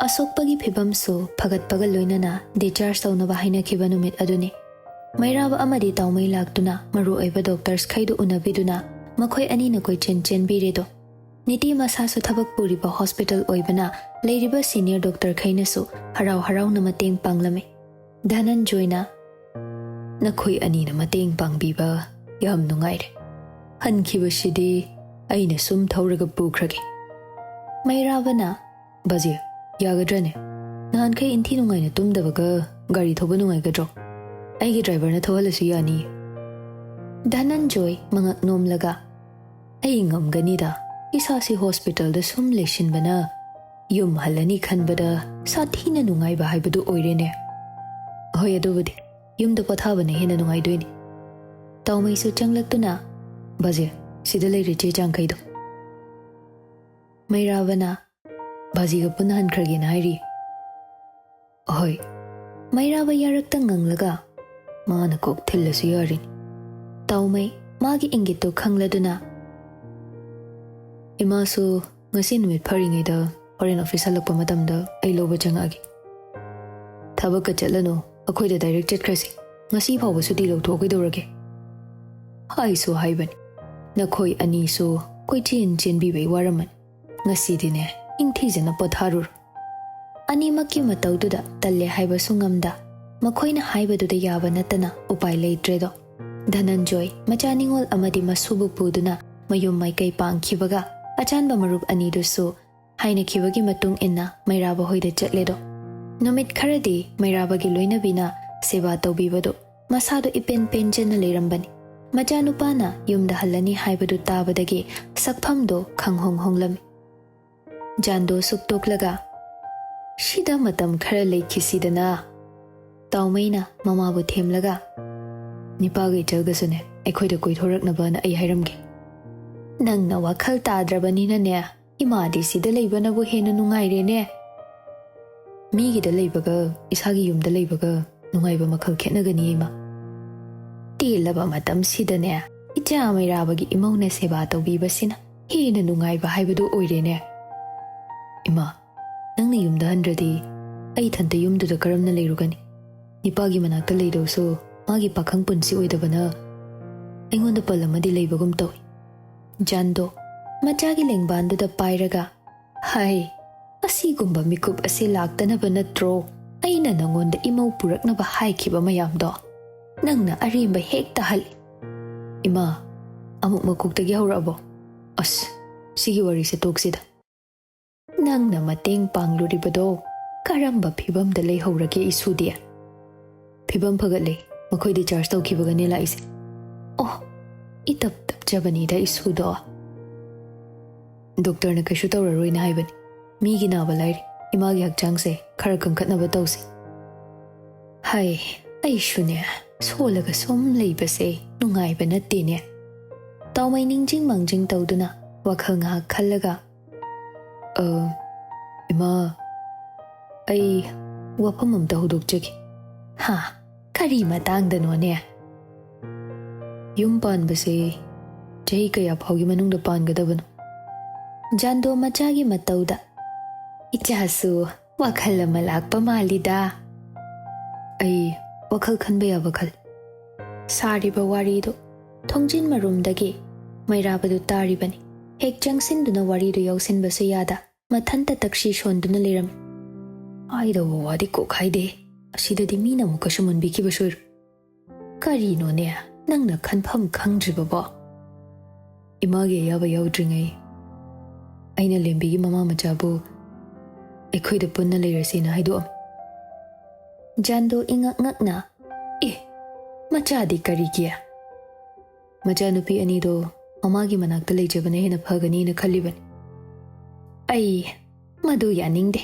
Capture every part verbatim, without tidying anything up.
ꯑꯁꯣꯛꯄꯒꯤ ꯐꯤꯕꯝꯁꯨ ꯐꯒꯠꯄꯒ ꯂꯣꯏꯅꯅ discharge ꯇꯧꯅꯕ ꯍꯥꯏꯅꯈꯤꯕ ꯅꯨꯃꯤꯠ ꯑꯗꯨꯅꯤ꯫ ꯃꯩꯔꯥꯕ ꯑꯃꯗꯤ ꯇꯥꯎꯃꯩ ꯂꯥꯛꯇꯨꯅ ꯃꯔꯨꯑꯣꯏꯕ doctors ꯈꯩꯗꯨ ꯎꯅꯕꯤꯗꯨꯅ ꯃꯈꯣꯏ ꯑꯅꯤꯅ ꯀꯣꯏꯆꯦꯟ ꯆꯦꯟꯕꯤꯔꯦꯗꯣ꯫ ꯅꯤꯇꯤ ꯃꯁꯥꯁꯨ ꯊꯕꯛ ꯄꯨꯔꯤꯕ hospital ꯑꯣꯏꯕꯅ ꯂꯩꯔꯤꯕ senior doctor ꯈꯩꯅꯁꯨ ꯍꯔꯥꯎ ꯍꯔꯥꯎꯅ ꯃꯇꯦꯡ ꯄꯥꯡꯂꯝꯃꯤ꯫ ꯙꯅꯟꯖꯣꯏꯅ, "ꯅꯈꯣꯏ ꯑꯅꯤꯅ ꯃꯇꯦꯡ ꯄꯥꯡꯕꯤꯕ ꯌꯥꯝ ꯅꯨꯡꯉꯥꯏꯔꯦ꯫ ꯍꯟꯈꯤꯕꯁꯤꯗꯤ ꯑꯩꯅ ꯁꯨꯝ ꯊꯧꯔꯒ ꯄꯨꯈ꯭ꯔꯒꯦ꯫" ꯃꯩꯔꯥꯕꯅ, "ꯕꯖꯤꯔ, ꯌꯥꯒꯗ꯭ꯔꯅꯦ? ꯅꯍꯥꯟꯈꯩ ꯏꯟꯊꯤ ꯅꯨꯡꯉꯥꯏꯅ ꯇꯨꯝꯗꯕꯒ ꯒꯥꯔꯤ ꯊꯧꯕ ꯅꯨꯡꯉꯥꯏꯒꯗ꯭ꯔꯣ? ꯑꯩꯒꯤ driverꯅ ꯊꯧꯍꯜꯂꯁꯨ ꯌꯥꯅꯤ꯫" ꯙꯅꯟꯖꯣꯏ ꯃꯉꯛ ꯅꯣꯝꯂꯒ, "ꯑꯩ ꯉꯝꯒꯅꯤꯗ꯫ ꯏꯁꯥꯁꯤ hospitalꯗ ꯁꯨꯝ ꯂꯩꯁꯤꯟꯕꯅ ꯌꯨꯝ ꯍꯜꯂꯅꯤ ꯈꯟꯕꯗ ꯁꯥꯊꯤꯅ ꯅꯨꯡꯉꯥꯏꯕ ꯍꯥꯏꯕꯗꯨ ꯑꯣꯏꯔꯦꯅꯦ꯫" "ꯍꯣꯏ, ꯑꯗꯨꯕꯨꯗꯤ ꯌꯨꯝꯗ ꯄꯣꯊꯥꯕꯅ ꯍꯦꯟꯅ ꯅꯨꯡꯉꯥꯏꯗꯣꯏꯅꯤ꯫" ꯇꯥꯎꯃꯩꯁꯨ ꯆꯪꯂꯛꯇꯨꯅ, "ꯕꯖꯤꯔ, ꯁꯤꯗ ꯂꯩꯔꯦ ꯆꯦ ꯆꯥꯡꯈꯩꯗꯣ꯫" ꯃꯩꯔꯥꯕꯅ, "ꯕꯥꯖꯤꯒ ꯄꯨꯟꯅ ꯍꯟꯈ꯭ꯔꯒꯦꯅ ꯍꯥꯏꯔꯤ꯫" "ꯍꯣꯏ꯫" ꯃꯩꯔꯥꯕ ꯌꯥꯔꯛꯇ ꯉꯪꯂꯒ, "ꯃꯥꯅ ꯀꯣꯛ ꯊꯤꯜꯂꯁꯨ ꯌꯥꯔꯤꯅꯤ꯫" ꯇꯥꯎꯃꯩ ꯃꯥꯒꯤ ꯏꯪꯒꯤꯠꯇꯨ ꯈꯪꯂꯗꯨꯅ, "ꯏꯃꯥꯁꯨ ꯉꯁꯤ ꯅꯨꯃꯤꯠ ꯐꯔꯤꯉꯩꯗ ꯍꯣꯔꯦꯟ office ꯍꯜꯂꯛꯄ ꯃꯇꯝꯗ ꯑꯩ ꯂꯧꯕ ꯆꯪꯉꯛꯑꯒꯦ꯫" "ꯊꯕꯛꯀ ꯆꯠꯂꯅꯨ, ꯑꯩꯈꯣꯏꯗ direct ꯆꯠꯈ꯭ꯔꯁꯤ꯫ ꯉꯁꯤ ꯐꯥꯎꯕ ꯁꯨꯇꯤ ꯂꯧꯊꯣꯛꯑꯣ ꯀꯩꯗꯧꯔꯒꯦ?" "ꯍꯥꯏꯁꯨ ꯍꯥꯏꯕꯅꯤ, ꯅꯈꯣꯏ ꯑꯅꯤꯁꯨ ꯀꯣꯏꯆꯦꯟ ꯆꯦꯟꯕꯤꯕꯩ ꯋꯥꯔꯝꯃꯅꯤ꯫ ꯉꯁꯤꯗꯤꯅꯦ, ꯏꯪꯊꯤꯖꯅ ꯄꯣꯊꯥꯔꯨꯔꯣ꯫" ꯑꯅꯤꯃꯛꯀꯤ ꯃꯇꯧꯗꯨꯗ ꯇꯜꯂꯦ ꯍꯥꯏꯕꯁꯨ ꯉꯝꯗ, ꯃꯈꯣꯏꯅ ꯍꯥꯏꯕꯗꯨꯗ ꯌꯥꯕ ꯅꯠꯇꯅ ꯎꯄꯥꯏ ꯂꯩꯇ꯭ꯔꯦꯗꯣ꯫ ꯙꯅꯟꯖꯣꯏ ꯃꯆꯥ ꯅꯤꯉꯣꯜ ꯑꯃꯗꯤ ꯃꯁꯨꯕꯨ ꯄꯨꯗꯨꯅ ꯃꯌꯨꯝ ꯃꯥꯏꯀꯩ ꯄꯥꯡꯈꯤꯕꯒ, ꯑꯆꯥꯟꯕ ꯃꯔꯨꯞ ꯑꯅꯤꯗꯨꯁꯨ ꯍꯥꯏꯅꯈꯤꯕꯒꯤ ꯃꯇꯨꯡ ꯏꯟꯅ ꯃꯩꯔꯥꯕ ꯍꯣꯏꯗ ꯆꯠꯂꯦꯗꯣ꯫ ꯅꯨꯃꯤꯠ ꯈꯔꯗꯤ ꯃꯩꯔꯥꯕꯒꯤ ꯂꯣꯏꯅꯕꯤꯅ ꯁꯦꯕꯥ ꯇꯧꯕꯤꯕꯗꯨ ꯃꯁꯥꯗꯣ ꯏꯄꯦꯟ ꯄꯦꯟꯖꯅ ꯂꯩꯔꯝꯕꯅꯤ꯫ ꯃꯆꯥꯅꯨꯄꯥꯅ ꯌꯨꯝꯗ ꯍꯜꯂꯅꯤ ꯍꯥꯏꯕꯗꯨ ꯇꯥꯕꯗꯒꯤ ꯁꯛꯐꯝꯗꯣ ꯈꯪꯍꯣꯡ ꯍꯣꯡꯂꯝꯃꯤ꯫ ꯖꯥꯟꯗꯣ ꯁꯨꯛꯇꯣꯛꯂꯒ, "ꯁꯤꯗ ꯃꯇꯝ ꯈꯔ ꯂꯩꯈꯤꯁꯤꯗꯅ꯫" ꯇꯥꯎꯃꯩꯅ ꯃꯃꯥꯕꯨ ꯊꯦꯝꯂꯒ, "ꯅꯤꯄꯥꯒ ꯏꯆꯜꯒꯁꯨꯅꯦ, ꯑꯩꯈꯣꯏꯗ ꯀꯣꯏꯊꯣꯔꯛꯅꯕꯅ ꯑꯩ ꯍꯥꯏꯔꯝꯒꯦ꯫" "ꯅꯪꯅ ꯋꯥꯈꯜ ꯇꯥꯗ꯭ꯔꯕꯅꯤꯅꯅꯦ, ꯏꯃꯥꯗꯤ ꯁꯤꯗ ꯂꯩꯕꯅꯕꯨ ꯍꯦꯟꯅ ꯅꯨꯡꯉꯥꯏꯔꯦꯅꯦ꯫" "ꯃꯤꯒꯤꯗ ꯂꯩꯕꯒ ꯏꯁꯥꯒꯤ ꯌꯨꯝꯗ ꯂꯩꯕꯒ ꯅꯨꯡꯉꯥꯏꯕ ꯃꯈꯜ ꯈꯦꯠꯅꯒꯅꯤ ꯏꯃꯥ꯫" "ꯇꯦꯜꯂꯕ ꯃꯇꯝꯁꯤꯗꯅꯦ, ꯏꯆꯥ ꯃꯩꯔꯥꯕꯒꯤ ꯏꯃꯧꯅ ꯁꯦꯕꯥ ꯇꯧꯕꯤꯕꯁꯤꯅ ꯍꯦꯟꯅ ꯅꯨꯡꯉꯥꯏꯕ ꯍꯥꯏꯕꯗꯨ ꯑꯣꯏꯔꯦꯅꯦ꯫" "ꯏꯃꯥ, ꯅꯪꯅ ꯌꯨꯝꯗ ꯍꯟꯗ꯭ꯔꯗꯤ ꯑꯩ ꯏꯊꯟꯇ ꯌꯨꯝꯗꯨꯗ ꯀꯔꯝꯅ ꯂꯩꯔꯨꯒꯅꯤ? ꯅꯤꯄꯥꯒꯤ ꯃꯅꯥꯛꯇ ꯂꯩꯗꯧꯁꯨ ꯃꯥꯒꯤ ꯄꯥꯈꯪ ꯄꯨꯟꯁꯤ ꯑꯣꯏꯗꯕꯅ ꯑꯩꯉꯣꯟꯗ ꯄꯜ ꯑꯃꯗꯤ ꯂꯩꯕꯒꯨꯝ ꯇꯧꯏ꯫ ꯖꯥꯟꯗꯣ ꯃꯆꯥꯒꯤ ꯂꯦꯡꯕꯥꯟꯗꯨꯗ ꯄꯥꯏꯔꯒ, "ꯍꯥꯏ, ꯑꯁꯤꯒꯨꯝꯕ ꯃꯤꯀꯨꯞ ꯑꯁꯤ ꯂꯥꯛꯇꯅꯕ ꯅꯠꯇ꯭ꯔꯣ ꯑꯩꯅ ꯅꯉꯣꯟꯗ ꯏꯃꯧ ꯄꯨꯔꯛꯅꯕ ꯍꯥꯏꯈꯤꯕ ꯃꯌꯥꯝꯗꯣ? ꯅꯪꯅ ꯑꯔꯦꯝꯕ ꯍꯦꯛ ꯇꯥꯍꯜꯂꯤ꯫ ꯏꯃꯥ, ꯑꯃꯨꯛ ꯃꯀꯣꯛꯇꯒꯤ ꯍꯧꯔꯛꯑꯕꯣ? ꯑꯁ, ꯁꯤꯒꯤ ꯋꯥꯔꯤꯁꯦ ꯇꯣꯛꯁꯤꯗ꯫ ꯅꯪꯅ ꯃꯇꯦꯡ ꯄꯥꯡꯂꯨꯔꯤꯕꯗꯣ ꯀꯔꯝꯕ ꯐꯤꯕꯝꯗ ꯂꯩꯍꯧꯔꯒꯦ, ꯏꯁꯨꯗꯤ?" "ꯐꯤꯕꯝ ꯐꯒꯠꯂꯦ, ꯃꯈꯣꯏꯗꯤ ꯆꯥꯔꯖ ꯇꯧꯈꯤꯕꯒꯅꯦ ꯂꯥꯛꯏꯁꯦ꯫ ꯑꯣ, ꯏꯇꯞ ꯇꯞꯆꯕꯅꯤꯗ ꯏꯁꯨꯗꯣ꯫ ꯗꯣꯛꯇꯔꯅ ꯀꯩꯁꯨ ꯇꯧꯔꯔꯣꯏꯅ ꯍꯥꯏꯕꯅꯤ꯫ ꯃꯤꯒꯤ ꯅꯥꯕ ꯂꯥꯏꯔꯤ, ꯏꯃꯥꯒꯤ ꯍꯛꯆꯥꯡꯁꯦ ꯈꯔ ꯀꯟꯈꯠꯅꯕ ꯇꯧꯁꯤ꯫ ꯍꯥꯏ, ꯑꯩꯁꯨꯅꯦ, ꯁꯣꯜꯂꯒ ꯁꯨꯝ ꯂꯩꯕꯁꯦ ꯅꯨꯡꯉꯥꯏꯕ ꯅꯠꯇꯦꯅꯦ꯫" ꯇꯥꯎꯃꯩ ꯅꯤꯡꯖꯤꯡ ꯃꯥꯡꯖꯤꯡ ꯇꯧꯗꯨꯅ ꯋꯥꯈꯜ ꯉꯥꯏꯍꯥꯛ ꯈꯜꯂꯒ, "ꯑ, ꯏꯃꯥ, ꯑꯩ ꯋꯥꯐꯝ ꯑꯝꯇ ꯍꯧꯗꯣꯛꯆꯒꯦ꯫" "ꯍꯥ? ꯀꯔꯤ ꯃꯇꯥꯡꯗꯅꯣꯅꯦ?" "ꯌꯨꯝ ꯄꯥꯟꯕꯁꯦ ꯆꯍꯤ ꯀꯌꯥ ꯐꯥꯎꯒꯤ ꯃꯅꯨꯡꯗ ꯄꯥꯟꯒꯗꯕꯅꯣ?" ꯖꯥꯟꯗꯣ ꯃꯆꯥꯒꯤ ꯃꯇꯧꯗ, "ꯏꯆꯥꯁꯨ ꯋꯥꯈꯜ ꯑꯃ ꯂꯥꯛꯄ ꯃꯥꯜꯂꯤꯗ꯫" "ꯑꯩ ꯋꯥꯈꯜ ꯈꯟꯕ ꯌꯥꯕ ꯈꯜꯂꯤ꯫" ꯁꯥꯔꯤꯕ ꯋꯥꯔꯤꯗꯨ ꯊꯣꯡꯖꯤꯟ ꯃꯔꯨꯝꯗꯒꯤ ꯃꯩꯔꯥꯕꯗꯨ ꯇꯥꯔꯤꯕꯅꯤ꯫ ꯍꯦꯛ ꯆꯪꯁꯤꯟꯗꯨꯅ ꯋꯥꯔꯤꯗꯨ ꯌꯥꯎꯁꯤꯟꯕꯁꯨ ꯌꯥꯗ, ꯃꯊꯟꯇ ꯇꯛꯁꯤ ꯁꯣꯟꯗꯨꯅ ꯂꯩꯔꯝꯃꯤ꯫ "ꯍꯥꯏꯗꯧꯕ ꯋꯥꯗꯤ ꯀꯣꯛ ꯍꯥꯏꯗꯦ꯫ ꯑꯁꯤꯗꯗꯤ ꯃꯤꯅ ꯑꯃꯨꯛꯀꯁꯨ ꯃꯨꯟꯕꯤꯈꯤꯕ ꯁꯣꯏꯔꯣꯏ꯫ ꯀꯔꯤꯅꯣꯅꯦ ꯅꯪꯅ ꯈꯟꯐꯝ ꯈꯪꯗ꯭ꯔꯤꯕꯕꯣ?" "ꯏꯃꯥꯒꯤ ꯑꯌꯥꯕ ꯌꯥꯎꯗ꯭ꯔꯤꯉꯩ ꯑꯩꯅ ꯂꯦꯝꯕꯤꯒꯤ ꯃꯃꯥ ꯃꯆꯥꯕꯨ ꯑꯩꯈꯣꯏꯗ ꯄꯨꯟꯅ ꯂꯩꯔꯁꯦꯅ ꯍꯥꯏꯗꯣꯛꯑꯝꯃꯤ꯫" ꯖꯥꯟꯗꯣ ꯏꯉꯛ ꯉꯛꯅ, "ꯑꯦ, ꯃꯆꯥꯗꯤ ꯀꯔꯤꯒꯤ?" "ꯃꯆꯥꯅꯨꯄꯤ ꯑꯅꯤꯗꯣ ꯃꯃꯥꯒꯤ ꯃꯅꯥꯛꯇ ꯂꯩꯖꯕꯅ ꯍꯦꯟꯅ ꯐꯒꯅꯤꯅ ꯈꯜꯂꯤꯕꯅꯤ꯫" "ꯑꯩ ꯃꯗꯨ ꯌꯥꯅꯤꯡꯗꯦ꯫"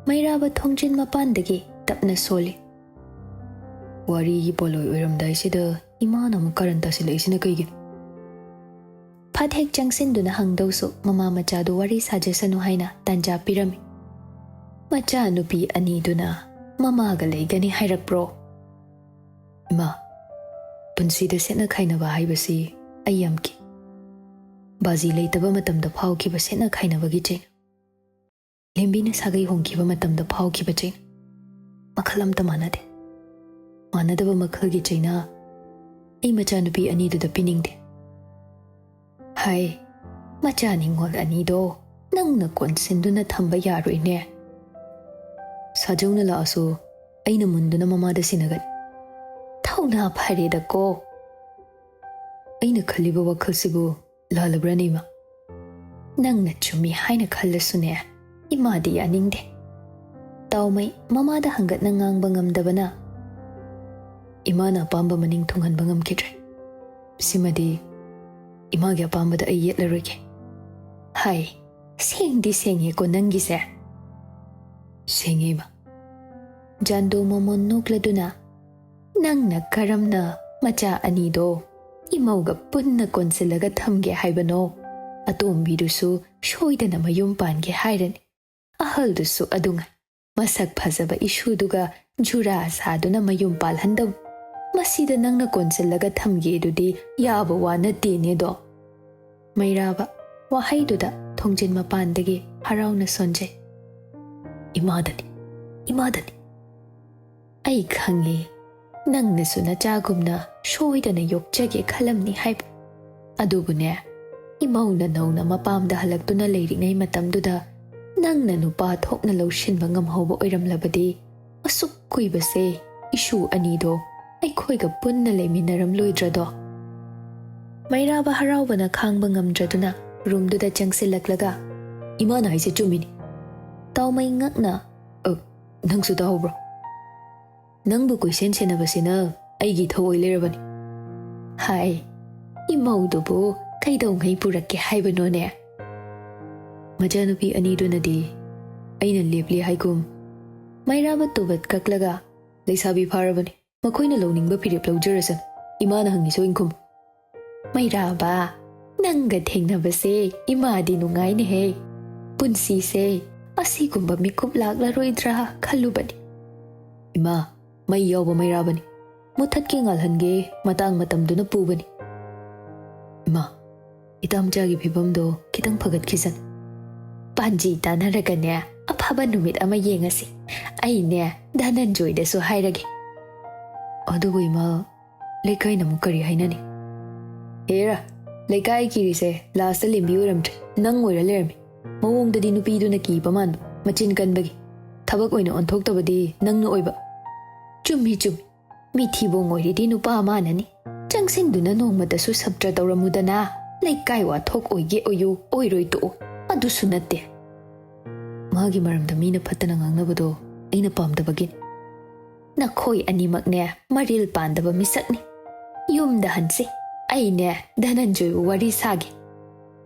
ꯃꯩꯔꯥꯕ ꯊꯣꯡꯖꯤꯟ ꯃꯄꯥꯟꯗꯒꯤ ꯇꯞꯅ ꯁꯣꯜꯂꯤ꯫ "ꯋꯥꯔꯤꯒꯤ ꯄꯣꯠꯂꯣꯏ ꯑꯣꯏꯔꯝꯗꯥꯏꯁꯤꯗ ꯏꯃꯥꯅ ꯑꯃꯨꯛ ꯀꯥꯔꯟ ꯇꯥꯁꯤꯜꯂꯛꯏꯁꯤꯅ ꯀꯩꯒꯤꯅꯣ?" ꯐꯠ ꯍꯦꯛ ꯆꯪꯁꯤꯟꯗꯨꯅ ꯍꯪꯗꯧꯁꯨ ꯃꯃꯥ ꯃꯆꯥꯗꯨ ꯋꯥꯔꯤ ꯁꯥꯖꯁꯅꯨ ꯍꯥꯏꯅ ꯇꯥꯟꯖꯥ ꯄꯤꯔꯝꯃꯤ꯫ "ꯃꯆꯥꯅꯨꯄꯤ ꯑꯅꯤꯗꯨꯅ ꯃꯃꯥꯒ ꯂꯩꯒꯅꯤ ꯍꯥꯏꯔꯛꯄ꯭ꯔꯣ?" "ꯏꯃꯥ, ꯄꯨꯟꯁꯤꯗ ꯁꯦꯠꯅ ꯈꯥꯏꯅꯕ ꯍꯥꯏꯕꯁꯤ ꯑꯩ ꯌꯥꯝ ꯀꯤ꯫ ꯕꯥꯖꯤ ꯂꯩꯇꯕ ꯃꯇꯝꯗ ꯐꯥꯎꯈꯤꯕ ꯁꯦꯠꯅ ꯈꯥꯏꯅꯕꯒꯤ ꯆꯩꯅꯥ꯫" ꯂꯦꯝꯕꯤꯅ ꯁꯥꯒꯩ ꯍꯣꯡꯈꯤꯕ ꯃꯇꯝꯗ ꯐꯥꯎꯈꯤꯕ ꯆꯩꯅꯥ ꯃꯈꯜ ꯑꯝꯇ ꯃꯥꯟꯅꯗꯦ꯫ ꯃꯥꯟꯅꯗꯕ ꯃꯈꯜꯒꯤ ꯆꯩꯅꯥ ꯑꯩ ꯃꯆꯥꯅꯨꯄꯤ ꯑꯅꯤꯗꯨꯗ ꯄꯤꯅꯤꯡꯗꯦ꯫ ꯍꯥꯏ, ꯃꯆꯥ ꯅꯤꯡꯉꯣꯜ ꯑꯅꯤꯗꯣ ꯅꯪꯅ ꯀꯣꯟꯁꯤꯟꯗꯨꯅ ꯊꯝꯕ ꯌꯥꯔꯣꯏꯅꯦ꯫ ꯁꯥꯖꯧꯅ ꯂꯥꯛꯑꯁꯨ ꯑꯩꯅ ꯃꯨꯟꯗꯨꯅ ꯃꯃꯥꯗ ꯁꯤꯟꯅꯒꯅꯤ꯫ ꯊꯧꯅꯥ ꯐꯔꯦꯗꯀꯣ꯫ ꯑꯩꯅ ꯈꯜꯂꯤꯕ ꯋꯥꯈꯜꯁꯤꯕꯨ ꯂꯥꯜꯂꯕ꯭ꯔꯥꯅꯦ, ꯏꯃꯥ? ꯅꯪꯅ ꯆꯨꯝꯃꯤ ꯍꯥꯏꯅ ꯈꯜꯂꯁꯨꯅꯦ, ꯏꯃꯥꯗꯤ ꯌꯥꯅꯤꯡꯗꯦ꯫ ꯇꯥꯎꯃꯩ ꯃꯃꯥꯗ ꯍꯪꯒꯠꯅ ꯉꯥꯡꯕ ꯉꯝꯗꯕꯅ ꯏꯃꯥꯅ ꯑꯄꯥꯝꯕ ꯃꯅꯤꯡ ꯊꯨꯡꯍꯟꯕ ꯉꯝꯈꯤꯗ꯭ꯔꯦ꯫ ꯁꯤꯃꯗꯤ ꯏꯃꯥꯒꯤ ꯑꯄꯥꯝꯕꯗ ꯑꯩ ꯌꯦꯠꯂꯔꯣꯏꯒꯦ꯫ ꯍꯥꯏ, ꯁꯦꯡꯗꯤ ꯁꯦꯡꯉꯦꯀꯣ ꯅꯪꯒꯤꯁꯦ꯫ ꯁꯦꯡꯉꯦ, ꯏꯃꯥ꯫ ꯖꯥꯟꯗꯣ ꯃꯃꯣꯟ ꯅꯣꯛꯂꯗꯨꯅ, ꯅꯪꯅ ꯀꯔꯝꯅ ꯃꯆꯥ ꯑꯅꯤꯗꯣ ꯏꯃꯧꯒ ꯄꯨꯟꯅ ꯀꯣꯟꯁꯤꯜꯂꯒ ꯊꯝꯒꯦ ꯍꯥꯏꯕꯅꯣ? ꯑꯇꯣꯝꯕꯤꯗꯨꯁꯨ ꯁꯣꯏꯗꯅ ꯃꯌꯨꯝ ꯄꯥꯟꯒꯦ ꯍꯥꯏꯔꯅꯤ꯫ ꯑꯍꯜꯗꯨꯁꯨ ꯑꯗꯨꯉꯥꯏ꯫ ꯃꯁꯛ ꯐꯖꯕ ꯏꯁꯨꯗꯨꯒ ꯖꯨꯔꯥ ꯁꯥꯗꯨꯅ ꯃꯌꯨꯝ ꯄꯥꯜꯍꯟꯗꯧ꯫ ꯃꯁꯤꯗ ꯅꯪꯅ ꯀꯣꯟꯁꯤꯜꯂꯒ ꯊꯝꯒꯦꯗꯨꯗꯤ ꯌꯥꯕ ꯋꯥ ꯅꯠꯇꯦꯅꯦꯗꯣ꯫ ꯃꯩꯔꯥꯕ ꯋꯥꯍꯩꯗꯨꯗ ꯊꯣꯡꯖꯤꯟ ꯃꯄꯥꯟꯗꯒꯤ ꯍꯔꯥꯎꯅ ꯁꯣꯟꯖꯩ꯫ ꯏꯃꯥꯗꯅꯤ, ꯏꯃꯥꯗꯅꯤ꯫ ꯑꯩ ꯈꯪꯉꯤ, ꯅꯪꯅꯁꯨ ꯅꯆꯥꯒꯨꯝꯅ ꯁꯣꯏꯗꯅ ꯌꯣꯛꯆꯒꯦ ꯈꯜꯂꯝꯅꯤ ꯍꯥꯏꯕ꯫ ꯑꯗꯨꯕꯨꯅꯦ, ꯏꯃꯧꯅ ꯅꯧꯅ ꯃꯄꯥꯝꯗ ꯍꯜꯂꯛꯇꯨꯅ ꯂꯩꯔꯤꯉꯩ ꯃꯇꯝꯗꯨꯗ ꯅꯪꯅ ꯅꯨꯄꯥ ꯊꯣꯛꯅ ꯂꯧꯁꯤꯟꯕ ꯉꯝꯍꯧꯕ ꯑꯣꯏꯔꯝꯂꯕꯗꯤ, ꯑꯁꯨꯛ ꯀꯨꯏꯕꯁꯦ ꯏꯁꯨ ꯑꯅꯤꯗꯣ ꯑꯩꯈꯣꯏꯒ ꯄꯨꯟꯅ ꯂꯩꯃꯤꯟꯅꯔꯝꯂꯣꯏꯗ꯭ꯔꯗꯣ? ꯃꯩꯔꯥꯕ ꯍꯔꯥꯎꯕꯅ ꯈꯥꯡꯕ ꯉꯝꯗ꯭ꯔꯗꯨꯅ ꯔꯨꯝꯗꯨꯗ ꯆꯪꯁꯤꯜꯂꯛꯂꯒ, "ꯏꯃꯥꯅ ꯍꯥꯏꯁꯦ ꯆꯨꯝꯃꯤꯅꯤ꯫" ꯇꯥꯎꯃꯩ ꯉꯛꯅ, "ꯑ, ꯅꯪꯁꯨ ꯇꯥꯍꯧꯕ꯭ꯔꯣ? ꯅꯪꯕꯨ ꯀꯣꯏꯁꯦꯟ ꯁꯦꯟꯅꯕꯁꯤꯅ ꯑꯩꯒꯤ ꯏꯊꯧ ꯑꯣꯏ ꯂꯩꯔꯕꯅꯤ꯫" ꯍꯥꯏ, ꯏꯃꯧꯗꯨꯕꯨ ꯀꯩꯗꯧꯉꯩ ꯄꯨꯔꯛꯀꯦ ꯍꯥꯏꯕꯅꯣꯅꯦ? ꯃꯆꯥꯅꯨꯄꯤ ꯑꯅꯤꯗꯨꯅꯗꯤ ꯑꯩꯅ ꯂꯦꯞꯂꯤ ꯍꯥꯏꯒꯨꯝ꯫ ꯃꯩꯔꯥꯕ ꯇꯨꯕꯠ ꯀꯛꯂꯒ, "ꯂꯩꯁꯥꯕꯤ ꯐꯥꯔꯕꯅꯤ, ꯃꯈꯣꯏꯅ ꯂꯧꯅꯤꯡꯕ ꯐꯤꯔꯦꯞ ꯂꯧꯖꯔꯁꯅꯨ, ꯏꯃꯥꯅ ꯍꯪꯉꯤꯁꯦ ꯑꯣꯏꯅ ꯈꯨꯝꯃꯨ꯫" ꯃꯩꯔꯥꯕ, ꯅꯪꯒ ꯊꯦꯡꯅꯕꯁꯦ ꯏꯃꯥꯗꯤ ꯅꯨꯡꯉꯥꯏꯅꯦꯍꯦ꯫ ꯄꯨꯟꯁꯤꯁꯦ ꯑꯁꯤꯒꯨꯝꯕ ꯃꯤꯀꯨꯞ ꯂꯥꯛꯂꯔꯣꯏꯗ꯭ꯔꯥ ꯈꯜꯂꯨꯕꯅꯤ꯫ ꯏꯃꯥ, ꯃꯩ ꯌꯥꯎꯕ ꯃꯩꯔꯥꯕꯅꯤ꯫ ꯃꯨꯊꯠꯀꯦ ꯉꯥꯜꯍꯟꯒꯦ ꯃꯇꯥꯡ ꯃꯇꯝꯗꯨꯅ ꯄꯨꯕꯅꯤ꯫ ꯏꯃꯥ, ꯏꯇꯥꯝꯆꯥꯒꯤ ꯐꯤꯕꯝꯗꯣ ꯈꯤꯇꯪ ꯐꯒꯠꯈꯤꯁꯅꯨ꯫ ꯄꯥꯟꯖꯤ ꯇꯥꯟꯅꯔꯒꯅꯦ, ꯑꯐꯕ ꯅꯨꯃꯤꯠ ꯑꯃ ꯌꯦꯡꯉꯁꯤ꯫ ꯑꯩꯅꯦ ꯙꯅꯟꯖꯣꯏꯗꯁꯨ ꯍꯥꯏꯔꯒꯦ꯫ ꯑꯗꯨꯕꯨ ꯏꯃꯥ, ꯂꯩꯀꯥꯏꯅ ꯑꯃꯨꯛ ꯀꯔꯤ ꯍꯥꯏꯅꯅꯤ? ꯍꯦꯔꯥ, ꯂꯩꯀꯥꯏ ꯀꯤꯔꯤꯁꯦ ꯂꯥꯁꯇ ꯂꯦꯝꯕꯤ ꯑꯣꯏꯔꯝꯗ꯭ꯔꯦ, ꯅꯪ ꯑꯣꯏꯔ ꯂꯩꯔꯝꯃꯤ꯫ ꯃꯑꯣꯡꯗꯗꯤ ꯅꯨꯄꯤꯗꯨꯅ ꯀꯤꯕ ꯃꯥꯟꯕ, ꯃꯆꯤꯟ ꯀꯟꯕꯒꯤ꯫ ꯊꯕꯛ ꯑꯣꯏꯅ ꯑꯣꯟꯊꯣꯛꯇꯕꯗꯤ ꯅꯪꯅ ꯑꯣꯏꯕ꯫ ꯆꯨꯝꯃꯤ, ꯆꯨꯝꯃꯤ꯫ ꯃꯤꯊꯤꯕꯣꯡ ꯑꯣꯏꯔꯤꯗꯤ ꯅꯨꯄꯥ ꯃꯥꯅꯅꯤ꯫ ꯆꯪꯁꯤꯟꯗꯨꯅ ꯅꯣꯡꯃꯇꯁꯨ ꯁꯞꯇ꯭ꯔ ꯇꯧꯔꯝꯃꯨꯗꯅ꯫ ꯂꯩꯀꯥꯏ ꯋꯥꯊꯣꯛ ꯑꯣꯏꯒꯦ ꯑꯣꯏꯌꯨ, ꯑꯣꯏꯔꯣꯏ ꯇꯣꯛꯎ꯫ ꯑꯗꯨꯁꯨ ꯅꯠꯇꯦ꯫ ꯃꯥꯒꯤ ꯃꯔꯝꯗ ꯃꯤꯅ ꯐꯠꯇꯅ ꯉꯥꯡꯅꯕꯗꯣ ꯑꯩꯅ ꯄꯥꯝꯗꯕꯒꯤꯅꯤ꯫ ꯅꯈꯣꯏ ꯑꯅꯤꯃꯛꯅꯦ ꯃꯔꯤꯜ ꯄꯥꯟꯗꯕ ꯃꯤꯁꯛꯅꯤ꯫ ꯌꯨꯝꯗ ꯍꯟꯁꯤ꯫ ꯑꯩꯅꯦ ꯙꯅꯟꯖꯣꯏꯕꯨ ꯋꯥꯔꯤ ꯁꯥꯒꯦ꯫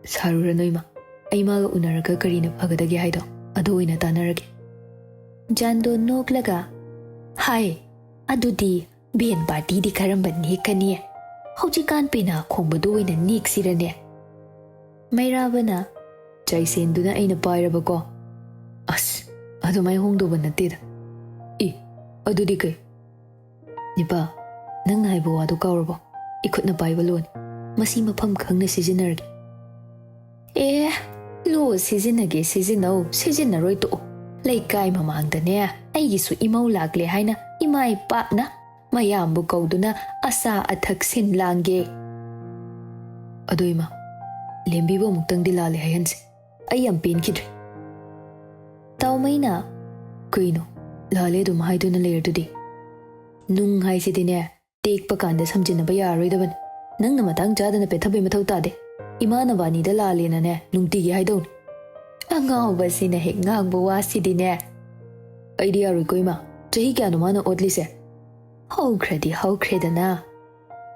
ꯁꯥꯔꯨꯔꯅꯨ ꯏꯃꯥ꯫ ꯑꯩ ꯃꯥꯒ ꯎꯅꯔꯒ ꯀꯔꯤꯅ ꯐꯒꯗꯒꯦ ꯍꯥꯏꯗꯣ ꯑꯗꯨ ꯑꯣꯏꯅ ꯇꯥꯟꯅꯔꯒꯦ꯫ ꯖꯥꯟꯗꯣ ꯅꯣꯛꯂꯒ, ꯍꯥꯏ, ꯑꯗꯨꯗꯤ ꯚꯦꯟ ꯄꯥꯔꯇꯤꯗꯤ ꯀꯔꯝꯕ ꯅꯦꯛꯀꯅꯤ? ꯍꯧꯖꯤꯛꯀꯥꯟ ꯄꯦꯅꯥ ꯈꯣꯡꯕꯗꯨ ꯑꯣꯏꯅ ꯅꯦꯛꯁꯤꯔꯅꯦ? ꯃꯩꯔꯥꯕꯅ, ꯆꯥꯏꯁꯦꯟꯗꯨꯅ ꯑꯩꯅ ꯄꯥꯏꯔꯕꯀꯣ꯫ ꯑꯁ, ꯑꯗꯨꯃꯥꯏ ꯍꯣꯡꯗꯧꯕ ꯅꯠꯇꯦꯗ꯫ ꯏ, ꯑꯗꯨꯗꯤ ꯀꯩ? ꯅꯤꯄꯥ, ꯅꯪꯅ ꯍꯥꯏꯕ ꯋꯥꯗꯨ ꯀꯥꯎꯔꯕꯣ? ꯏꯈꯨꯠꯅ ꯄꯥꯏꯕ ꯂꯣꯟ꯫ ꯃꯁꯤ ꯃꯐꯝ ꯈꯪꯅ ꯁꯤꯖꯤꯟꯅꯔꯒꯦ꯫ ꯑꯦ, ꯂꯣ ꯁꯤꯖꯤꯟꯅꯒꯦ ꯁꯤꯖꯤꯟꯅꯧ, ꯁꯤꯖꯤꯟꯅꯔꯣꯏ ꯇꯣꯛꯎ꯫ ꯂꯩꯀꯥꯏ ꯃꯃꯥꯡꯗꯅꯦ ꯑꯩꯒꯤꯁꯨ ꯏꯃꯧ ꯂꯥꯛꯂꯦ ꯍꯥꯏꯅ ꯏꯃꯥ ꯏꯄꯥꯅ ꯃꯌꯥꯝꯕꯨ ꯀꯧꯗꯨꯅ ꯑꯆꯥ ꯑꯊꯛ ꯁꯤꯟ ꯂꯥꯡꯒꯦ꯫ ꯑꯗꯣ ꯏꯃꯥ, ꯂꯦꯝꯕꯤꯕꯨ ꯑꯃꯨꯛꯇꯪꯗꯤ ꯂꯥꯜꯂꯦ ꯍꯥꯏꯍꯟꯁꯦ꯫ ꯑꯩ ꯌꯥꯝ ꯄꯦꯟꯈꯤꯗ꯭ꯔꯦ꯫ ꯇꯥꯎꯃꯩꯅ, ꯀꯩꯅꯣ, ꯂꯥꯜꯂꯦ ꯑꯗꯨꯝ ꯍꯥꯏꯗꯨꯅ ꯂꯩꯔꯗꯨꯗꯤ? ꯅꯨꯡ ꯍꯥꯏꯁꯤꯗꯤꯅꯦ, ꯇꯦꯛꯄ ꯀꯥꯟꯗ ꯁꯝꯖꯤꯟꯅꯕ ꯌꯥꯔꯔꯣꯏꯗꯕꯅꯤ꯫ ꯅꯪꯅ ꯃꯇꯥꯡ ꯆꯥꯗꯅ ꯄꯦꯠꯊꯕꯩ ꯃꯊꯧ ꯇꯥꯗꯦ꯫ ꯏꯃꯥ ꯅꯕꯥꯅꯤꯗ ꯂꯥꯜꯂꯦꯅꯅꯦ ꯅꯨꯡꯇꯤꯒꯤ ꯍꯥꯏꯗꯧꯅꯤ꯫ ꯑꯉꯥꯎꯕꯁꯤꯅ ꯍꯦꯛ ꯉꯥꯡꯕ ꯋꯥꯁꯤꯗꯤꯅꯦ꯫ ꯑꯩꯗꯤ ꯌꯥꯔꯣꯏꯀꯣ ꯏꯃꯥ꯫ ꯆꯍꯤ ꯀꯌꯥꯅꯣ ꯃꯥꯅ ꯑꯣꯠꯂꯤꯁꯦ? ꯍꯧꯈ꯭ꯔꯗꯤ ꯍꯧꯈ꯭ꯔꯦꯗꯅ꯫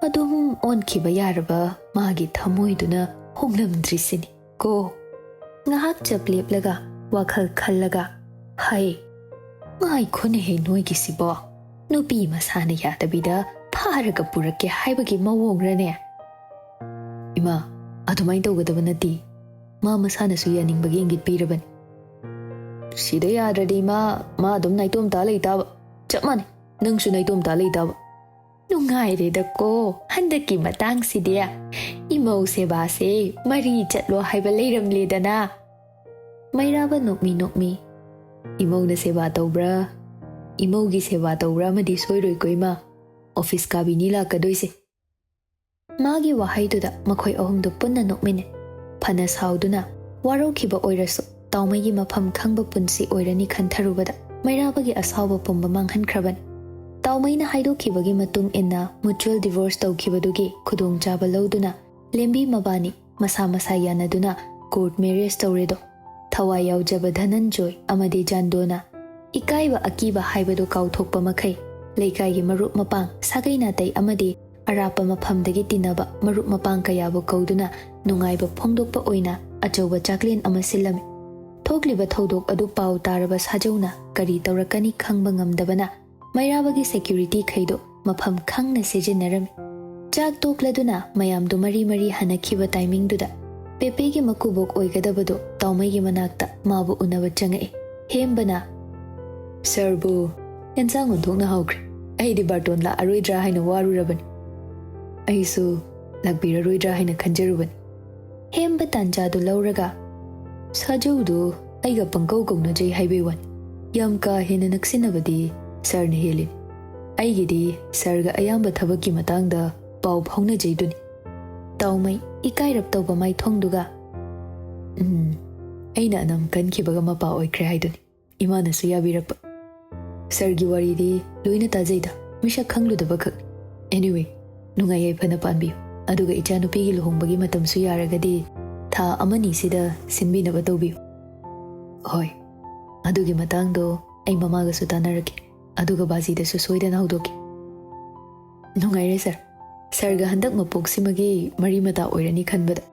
ꯑꯗꯨꯝ ꯑꯣꯟꯈꯤꯕ ꯌꯥꯔꯕ ꯃꯥꯒꯤ ꯊꯃꯣꯏꯗꯨꯅ ꯍꯣꯡꯂꯝꯗ꯭ꯔꯤꯁꯤꯅꯤ ꯀꯣ꯫ ꯉꯥꯏꯍꯥꯛ ꯆꯞ ꯂꯦꯞꯂꯒ ꯋꯥꯈꯜ ꯈꯜꯂꯒ, ꯍꯩ, ꯉꯥꯏꯈꯣꯅꯦꯍꯦ ꯅꯣꯏꯒꯤꯁꯤꯕꯣ꯫ ꯅꯨꯄꯤ ꯃꯁꯥꯅ ꯌꯥꯗꯕꯤꯗ ꯐꯥꯔꯒ ꯄꯨꯔꯛꯀꯦ ꯍꯥꯏꯕꯒꯤ ꯃꯑꯣꯡꯔꯅꯦ? ꯏꯃꯥ, ꯑꯗꯨꯃꯥꯏꯅ ꯇꯧꯒꯗꯕ ꯅꯠꯇꯦ꯫ ꯃꯥ ꯃꯁꯥꯅꯁꯨ ꯌꯥꯅꯤꯡꯕꯒꯤ ꯏꯪꯒꯤꯠ ꯄꯤꯔꯕꯅꯤ꯫ ꯁꯤꯗ ꯌꯥꯗ꯭ꯔꯗꯤ ꯏꯃꯥ, ꯃꯥ ꯑꯗꯨꯝ ꯅꯥꯏꯇꯣꯝ ꯇꯥ ꯂꯩꯇꯥꯕ꯫ ꯆꯞ ꯃꯥꯟꯅꯩ, ꯅꯪꯁꯨ ꯅꯥꯏꯇꯣꯝ ꯇꯥ ꯂꯩꯇꯥꯕ꯫ ꯅꯨꯡꯉꯥꯏꯔꯦꯗꯀꯣ ꯍꯟꯗꯛꯀꯤ ꯃꯇꯥꯡꯁꯤꯗꯤ꯫ ꯏꯃꯧ ꯁꯦꯕꯥꯁꯦ ꯃꯔꯤ ꯆꯠꯂꯣ ꯍꯥꯏꯕ ꯂꯩꯔꯝꯂꯦꯗꯅ꯫ ꯃꯩꯔꯥꯕ ꯅꯣꯛꯃꯤ ꯅꯣꯛꯃꯤ, "ꯏꯃꯧꯅ ꯁꯦꯕꯥ ꯇꯧꯕ꯭ꯔꯥ? ꯏꯃꯧꯒꯤ ꯁꯦꯕꯥ ꯇꯧꯕ꯭ꯔꯥ ꯑꯃꯗꯤ ꯁꯣꯏꯔꯣꯏꯀꯣ ꯏꯃꯥ꯫ ꯑꯣꯐꯤꯁ ꯀꯥꯕꯤꯅꯤ ꯂꯥꯛꯀꯗꯣꯏꯁꯦ꯫" ꯃꯥꯒꯤ ꯋꯥꯍꯩꯗꯨꯗ ꯃꯈꯣꯏ ꯑꯍꯨꯝꯗꯨ ꯄꯨꯟꯅ ꯅꯣꯛꯃꯤꯟꯅꯩ꯫ ꯐꯅ ꯁꯥꯎꯗꯨꯅ ꯋꯥꯔꯧꯈꯤꯕ ꯑꯣꯏꯔꯁꯨ ꯇꯥꯎꯃꯩꯒꯤ ꯃꯐꯝ ꯈꯪꯕ ꯄꯨꯟꯁꯤ ꯑꯣꯏꯔꯅꯤ ꯈꯟꯊꯔꯨꯕꯗ ꯃꯩꯔꯥꯕꯒꯤ ꯑꯁꯥꯎꯕ ꯄꯨꯝꯕ ꯃꯥꯡꯍꯟꯈ꯭ꯔꯕꯅꯤ꯫ ꯇꯥꯎꯃꯩꯅ ꯍꯥꯏꯗꯣꯛꯈꯤꯕꯒꯤ ꯃꯇꯨꯡ ꯏꯟꯅ mutual divorce ꯇꯧꯈꯤꯕꯗꯨꯒꯤ ꯈꯨꯗꯣꯡꯆꯥꯕ ꯂꯧꯗꯨꯅ ꯂꯦꯝꯕꯤ ꯃꯕꯥꯅꯤ ꯃꯁꯥ ꯃꯁꯥ ꯌꯥꯅꯗꯨꯅ court marriage ꯇꯧꯔꯦꯗꯣ꯫ ꯊꯋꯥꯏ ꯌꯥꯎꯖꯕ ꯙꯅꯟꯖꯣꯏ ꯑꯃꯗꯤ ꯖꯥꯟꯗꯣꯅ ꯏꯀꯥꯏꯕ ꯑꯀꯤꯕ ꯍꯥꯏꯕꯗꯨ ꯀꯥꯎꯊꯣꯛꯄ ꯃꯈꯩ ꯂꯩꯀꯥꯏꯒꯤ ꯃꯔꯨꯞ ꯃꯄꯥꯡ, ꯁꯥꯒꯩ ꯅꯥꯇꯩ ꯑꯃꯗꯤ ꯑꯔꯥꯞꯄ ꯃꯐꯝꯗꯒꯤ ꯇꯤꯟꯅꯕ ꯃꯔꯨꯞ ꯃꯄꯥꯡ ꯀꯌꯥꯕꯨ ꯀꯧꯗꯨꯅ ꯅꯨꯡꯉꯥꯏꯕ ꯐꯣꯡꯗꯣꯛꯄ ꯑꯣꯏꯅ ꯑꯆꯧꯕ ꯆꯥꯛꯂꯦꯟ ꯑꯃ ꯁꯤꯜꯂꯝꯃꯤ꯫ ꯊꯣꯛꯂꯤꯕ ꯊꯧꯗꯣꯛ ꯑꯗꯨ ꯄꯥꯎ ꯇꯥꯔꯕ ꯁꯥꯖꯧꯅ ꯀꯔꯤ ꯇꯧꯔꯛꯀꯅꯤ ꯈꯪꯕ ꯉꯝꯗꯕꯅ ꯃꯩꯔꯥꯕꯒꯤ security ꯈꯩꯗꯣ ꯃꯐꯝ ꯈꯪꯅ ꯁꯤꯖꯤꯟꯅꯔꯝꯃꯤ꯫ ꯆꯥꯛ ꯇꯣꯛꯂꯗꯨꯅ ꯃꯌꯥꯝꯗꯨ ꯃꯔꯤ ꯃꯔꯤ ꯍꯟꯅꯈꯤꯕ timing ꯗꯨꯗ ꯄꯦꯄꯦꯒꯤ ꯃꯀꯨꯕꯣꯛ ꯑꯣꯏꯒꯗꯕꯗꯨ ꯇꯥꯎꯃꯩꯒꯤ ꯃꯅꯥꯛꯇ ꯃꯥꯕꯨ ꯎꯅꯕ ꯆꯪꯉꯛꯏ꯫ ꯍꯦꯝꯕꯅ, "ꯁꯔꯕꯨ ꯑꯦꯟꯁꯥꯡ ꯑꯣꯟꯊꯣꯛꯅ ꯍꯥꯎꯈ꯭ꯔꯦ꯫ ꯑꯩꯗꯤ ꯕꯥꯔꯇꯣꯟ ꯂꯥꯛꯑꯔꯣꯏꯗ꯭ꯔꯥ ꯍꯥꯏꯅ ꯋꯥꯔꯨꯔꯕꯅꯤ꯫ ꯑꯩꯁꯨ ꯂꯥꯛꯄꯤꯔꯔꯣꯏꯗ꯭ꯔꯥ ꯍꯥꯏꯅ ꯈꯟꯖꯔꯨꯕꯅꯤ꯫" ꯍꯦꯝꯕ ꯇꯥꯟꯖꯥꯗꯨ ꯂꯧꯔꯒ, "ꯁꯥꯖꯧꯗꯨ ꯑꯩꯒ ꯄꯪꯀꯧ ꯀꯧꯅꯖꯩ ꯍꯥꯏꯕꯩ ꯋꯥꯅꯤ꯫ ꯌꯥꯝ ꯀꯥ ꯍꯦꯟꯅ ꯅꯛꯁꯤꯟꯅꯕꯗꯤ ꯁꯔꯅ ꯍꯦꯜꯂꯤꯅꯤ꯫ ꯑꯩꯒꯤꯗꯤ ꯁꯔꯒ ꯑꯌꯥꯝꯕ ꯊꯕꯛꯀꯤ ꯃꯇꯥꯡꯗ ꯄꯥꯎ ꯐꯥꯎꯅꯖꯩꯗꯨꯅꯤ꯫" ꯇꯥꯎꯃꯩ ꯏꯀꯥꯏꯔꯞ ꯇꯧꯕ ꯃꯥꯏꯊꯣꯡꯗꯨꯒ, "ꯎꯝ, ꯑꯩꯅ ꯑꯅꯝ ꯀꯟꯈꯤꯕꯒ ꯃꯄꯥ ꯑꯣꯏꯈ꯭ꯔꯦ ꯍꯥꯏꯗꯨꯅꯤ꯫ ꯏꯃꯥꯅꯁꯨ ꯌꯥꯕꯤꯔꯛꯄ꯫ ꯁꯔꯒꯤ ꯋꯥꯔꯤꯗꯤ ꯂꯣꯏꯅ ꯇꯥꯖꯩꯗ, ꯃꯤꯁꯛ ꯈꯪꯂꯨꯗꯕꯈꯛ꯫ Anyway, ꯅꯨꯡꯉꯥꯏ ꯌꯥꯏꯐꯅ ꯄꯥꯟꯕꯤꯌꯨ꯫ ꯑꯗꯨꯒ ꯏꯆꯥꯅꯨꯄꯤꯒꯤ ꯂꯨꯍꯣꯡꯕꯒꯤ ꯃꯇꯝꯁꯨ ꯌꯥꯔꯒꯗꯤ ꯊꯥ ꯑꯃꯅꯤꯁꯤꯗ ꯁꯤꯟꯕꯤꯅꯕ ꯇꯧꯕꯤꯌꯨ꯫" "ꯍꯣꯏ, ꯑꯗꯨꯒꯤ ꯃꯇꯥꯡꯗꯣ ꯑꯩ ꯃꯃꯥꯒꯁꯨ ꯇꯥꯟꯅꯔꯛꯀꯦ, ꯑꯗꯨꯒ ꯕꯥꯖꯤꯗꯁꯨ ꯁꯣꯏꯗꯅ ꯍꯧꯗꯣꯛꯀꯦ꯫" "ꯅꯨꯡꯉꯥꯏꯔꯦ ꯁꯔ꯫ ꯁꯔꯒ ꯍꯟꯗꯛ ꯃꯄꯣꯛꯁꯤꯃꯒꯤ ꯃꯔꯤ ꯃꯇꯥ ꯑꯣꯏꯔꯅꯤ ꯈꯟꯕꯗ꯫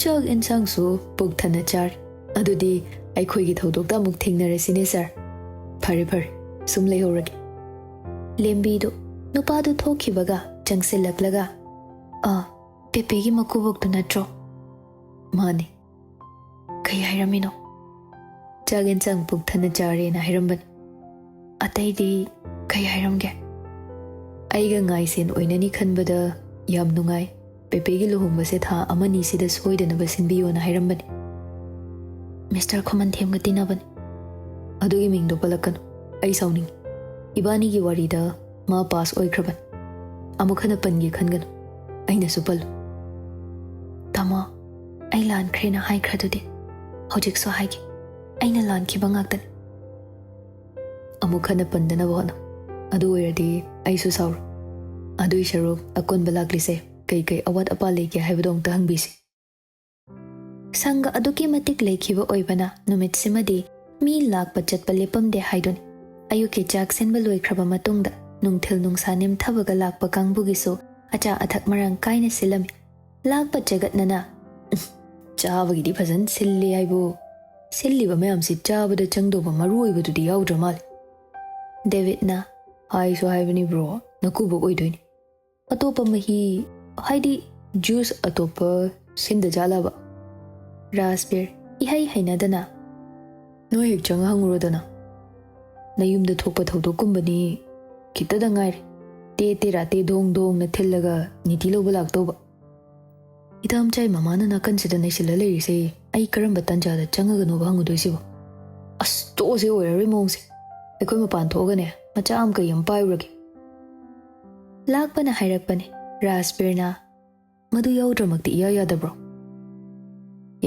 ꯆꯥꯛ ꯏꯟꯁꯥꯡꯁꯨ ꯄꯨꯛ ꯊꯟꯅ ꯆꯥꯔꯦ꯫ ꯑꯗꯨꯗꯤ ꯑꯩꯈꯣꯏꯒꯤ ꯊꯧꯗꯣꯛꯇ ꯑꯃꯨꯛ ꯊꯦꯡꯅꯔꯁꯤꯅꯦ ꯁꯔ꯫ ꯐꯔꯦ ꯐꯔꯦ, ꯁꯨꯝ ꯂꯩꯍꯧꯔꯒꯦ꯫" ꯂꯦꯝꯕꯤꯗꯨ ꯅꯨꯄꯥꯗꯨ ꯊꯣꯛꯈꯤꯕꯒ ꯆꯪꯁꯤꯜꯂꯛꯂꯒ, "ꯑꯥ, ꯄꯦꯄꯦꯒꯤ ꯃꯀꯨꯕꯣꯛꯇꯨ ꯅꯠꯇ꯭ꯔꯣ?" "ꯃꯥꯅꯤ꯫" "ꯀꯩ ꯍꯥꯏꯔꯝꯃꯤꯅꯣ?" "ꯆꯥꯛ ꯌꯦꯟꯁꯥꯡ ꯄꯨꯛ ꯊꯟꯅ ꯆꯥꯔꯦꯅ ꯍꯥꯏꯔꯝꯕꯅꯤ꯫" "ꯑꯇꯩꯗꯤ ꯀꯩ ꯍꯥꯏꯔꯝꯒꯦ?" "ꯑꯩꯒ ꯉꯥꯏꯁꯦꯟ ꯑꯣꯏꯅꯅꯤ ꯈꯟꯕꯗ ꯌꯥꯝ ꯅꯨꯡꯉꯥꯏ꯫ ꯄꯦꯄꯦꯒꯤ ꯂꯨꯍꯣꯡꯕꯁꯦ ꯊꯥ ꯑꯃꯅꯤꯁꯤꯗ ꯁꯣꯏꯗꯅꯕ ꯁꯤꯟꯕꯤꯌꯣꯅ ꯍꯥꯏꯔꯝꯕꯅꯤ꯫" ꯃꯤꯁꯇꯔ ꯈꯨꯃꯟꯊꯦꯝꯒ ꯇꯤꯟꯅꯕꯅꯤ꯫ ꯑꯗꯨꯒꯤ ꯃꯤꯡꯗꯣ ꯄꯜꯂꯛꯀꯅꯨ꯫ ꯑꯩ ꯁꯥꯎꯅꯤꯡꯉꯤ꯫ ꯏꯕꯥꯅꯤꯒꯤ ꯋꯥꯔꯤꯗ ꯃꯥ ꯄꯥꯁ ꯑꯣꯏꯈ꯭ꯔꯕꯅꯤ꯫ ꯑꯃꯨꯛ ꯍꯟꯅ ꯄꯟꯒꯦ ꯈꯟꯒꯅꯨ꯫ ꯑꯩꯅꯁꯨ ꯄꯜꯂꯨ꯫ ꯇꯥꯃꯣ, ꯑꯩ ꯂꯥꯟꯈ꯭ꯔꯦꯅ ꯍꯥꯏꯈ꯭ꯔꯗꯨꯗꯤ꯫ ꯍꯧꯖꯤꯛꯁꯨ ꯍꯥꯏꯒꯦ꯫ ꯑꯩꯅ ꯂꯥꯟꯈꯤꯕ ꯉꯥꯛꯇꯅꯤ꯫ ꯑꯃꯨꯛ ꯍꯟꯅ ꯄꯟꯗꯅꯕ ꯍꯣꯠꯅꯧ꯫ ꯑꯗꯨ ꯑꯣꯏꯔꯗꯤ ꯑꯩꯁꯨ ꯁꯥꯎꯔꯣꯏ꯫ ꯑꯗꯨꯏ ꯁꯔꯨꯛ ꯑꯀꯣꯟꯕ ꯂꯥꯛꯂꯤꯁꯦ ꯀꯩ ꯀꯩ ꯑꯋꯥꯠ ꯑꯄꯥ ꯂꯩꯒꯦ ꯍꯥꯏꯕꯗꯣ ꯑꯃꯨꯛꯇ ꯍꯪꯕꯤꯁꯤ꯫ ꯁꯪꯒ ꯑꯗꯨꯛꯀꯤ ꯃꯇꯤꯛ ꯂꯩꯈꯤꯕ ꯑꯣꯏꯕꯅ ꯅꯨꯃꯤꯠꯁꯤꯃꯗꯤ ꯃꯤ ꯂꯥꯛꯄ ꯆꯠꯄ ꯂꯦꯞꯄꯝꯗꯦ ꯍꯥꯏꯗꯨꯅꯤ꯫ ꯑꯌꯨꯛꯀꯤ ꯆꯥꯛ ꯁꯤꯟꯕ ꯂꯣꯏꯈ꯭ꯔꯕ ꯃꯇꯨꯡꯗ ꯅꯨꯡꯊꯤꯜ ꯅꯨꯡꯁꯥ ꯅꯦꯝꯊꯕꯒ ꯂꯥꯛꯄ ꯀꯥꯡꯕꯨꯒꯤꯁꯨ ꯑꯆꯥ ꯑꯊꯛ ꯃꯔꯥꯡ ꯀꯥꯏꯅ ꯁꯤꯜꯂꯝꯃꯤ꯫ ꯂꯥꯛꯄ ꯖꯒꯠꯅꯅ, "ꯎꯝ, ꯆꯥꯕꯒꯤꯗꯤ ꯐꯖꯅ ꯁꯤꯜꯂꯤ ꯍꯥꯏꯕꯨ, ꯁꯤꯜꯂꯤꯕ ꯃꯌꯥꯝꯁꯤ ꯆꯥꯕꯗ ꯆꯪꯗꯧꯕ ꯃꯔꯨ ꯑꯣꯏꯕꯗꯨꯗꯤ ꯌꯥꯎꯗ꯭ꯔ ꯃꯥꯜꯂꯦ"꯫ ꯗꯦꯕꯤꯠꯅ, "ꯍꯥꯏꯁꯨ ꯍꯥꯏꯕꯅꯤ ꯕ꯭ꯔꯣ, ꯅꯀꯨꯕꯣꯛ ꯑꯣꯏꯗꯣꯏꯅꯤ꯫ ꯑꯇꯣꯞꯄ ꯃꯍꯤ, ꯍꯥꯏꯗꯤ ꯖꯨꯁ ꯑꯇꯣꯞꯄ ꯁꯤꯟꯗ ꯖꯥꯠꯂꯕ?" ꯔꯥꯖꯕꯤꯔ, ꯏꯍꯩ ꯍꯩꯅꯗꯅ, "ꯅꯣꯏ ꯍꯦꯛ ꯆꯪꯉ ꯍꯪꯉꯨꯔꯣꯗꯅ꯫ ꯅꯌꯨꯝꯗ ꯊꯣꯛꯄ ꯊꯧꯗꯣꯛꯀꯨꯝꯕꯅꯤ, ꯈꯤꯇꯗ ꯉꯥꯏꯔꯦ꯫ ꯇꯦ ꯇꯦꯔꯥ ꯇꯦ ꯗꯣꯡ ꯗꯣꯡꯅ ꯊꯤꯜꯂꯒ ꯅꯤꯇꯤ ꯂꯧꯕ ꯂꯥꯛꯇꯧꯕ꯫ ꯏꯇꯥꯝꯆꯥꯏ ꯃꯃꯥꯅ ꯅꯥꯀꯟꯁꯤꯗ ꯅꯩꯁꯤꯜꯂ ꯂꯩꯔꯤꯁꯦ, ꯑꯩ ꯀꯔꯝꯕ ꯇꯟꯖꯥꯗ ꯆꯪꯉꯒꯅꯣꯕ ꯍꯪꯉꯨꯗꯣꯏꯁꯤꯕꯣ? ꯑꯁ, ꯇꯣꯛꯑꯁꯦ, ꯑꯣꯏꯔꯔꯣꯏ ꯃꯑꯣꯡꯁꯦ꯫ ꯑꯩꯈꯣꯏ ꯃꯄꯥꯟ ꯊꯣꯛꯑꯒꯅꯦ, ꯃꯆꯥ ꯑꯃ ꯀꯩ ꯑꯃ ꯄꯥꯏꯔꯨꯔꯒꯦ"꯫ ꯂꯥꯛꯄꯅ ꯍꯥꯏꯔꯛꯄꯅꯦ, ꯔꯥꯖꯕꯤꯔꯅ, "ꯃꯗꯨ ꯌꯥꯎꯗ꯭ꯔꯃꯛꯇꯤ ꯏꯌꯥ ꯌꯥꯗꯕ꯭ꯔꯣ?"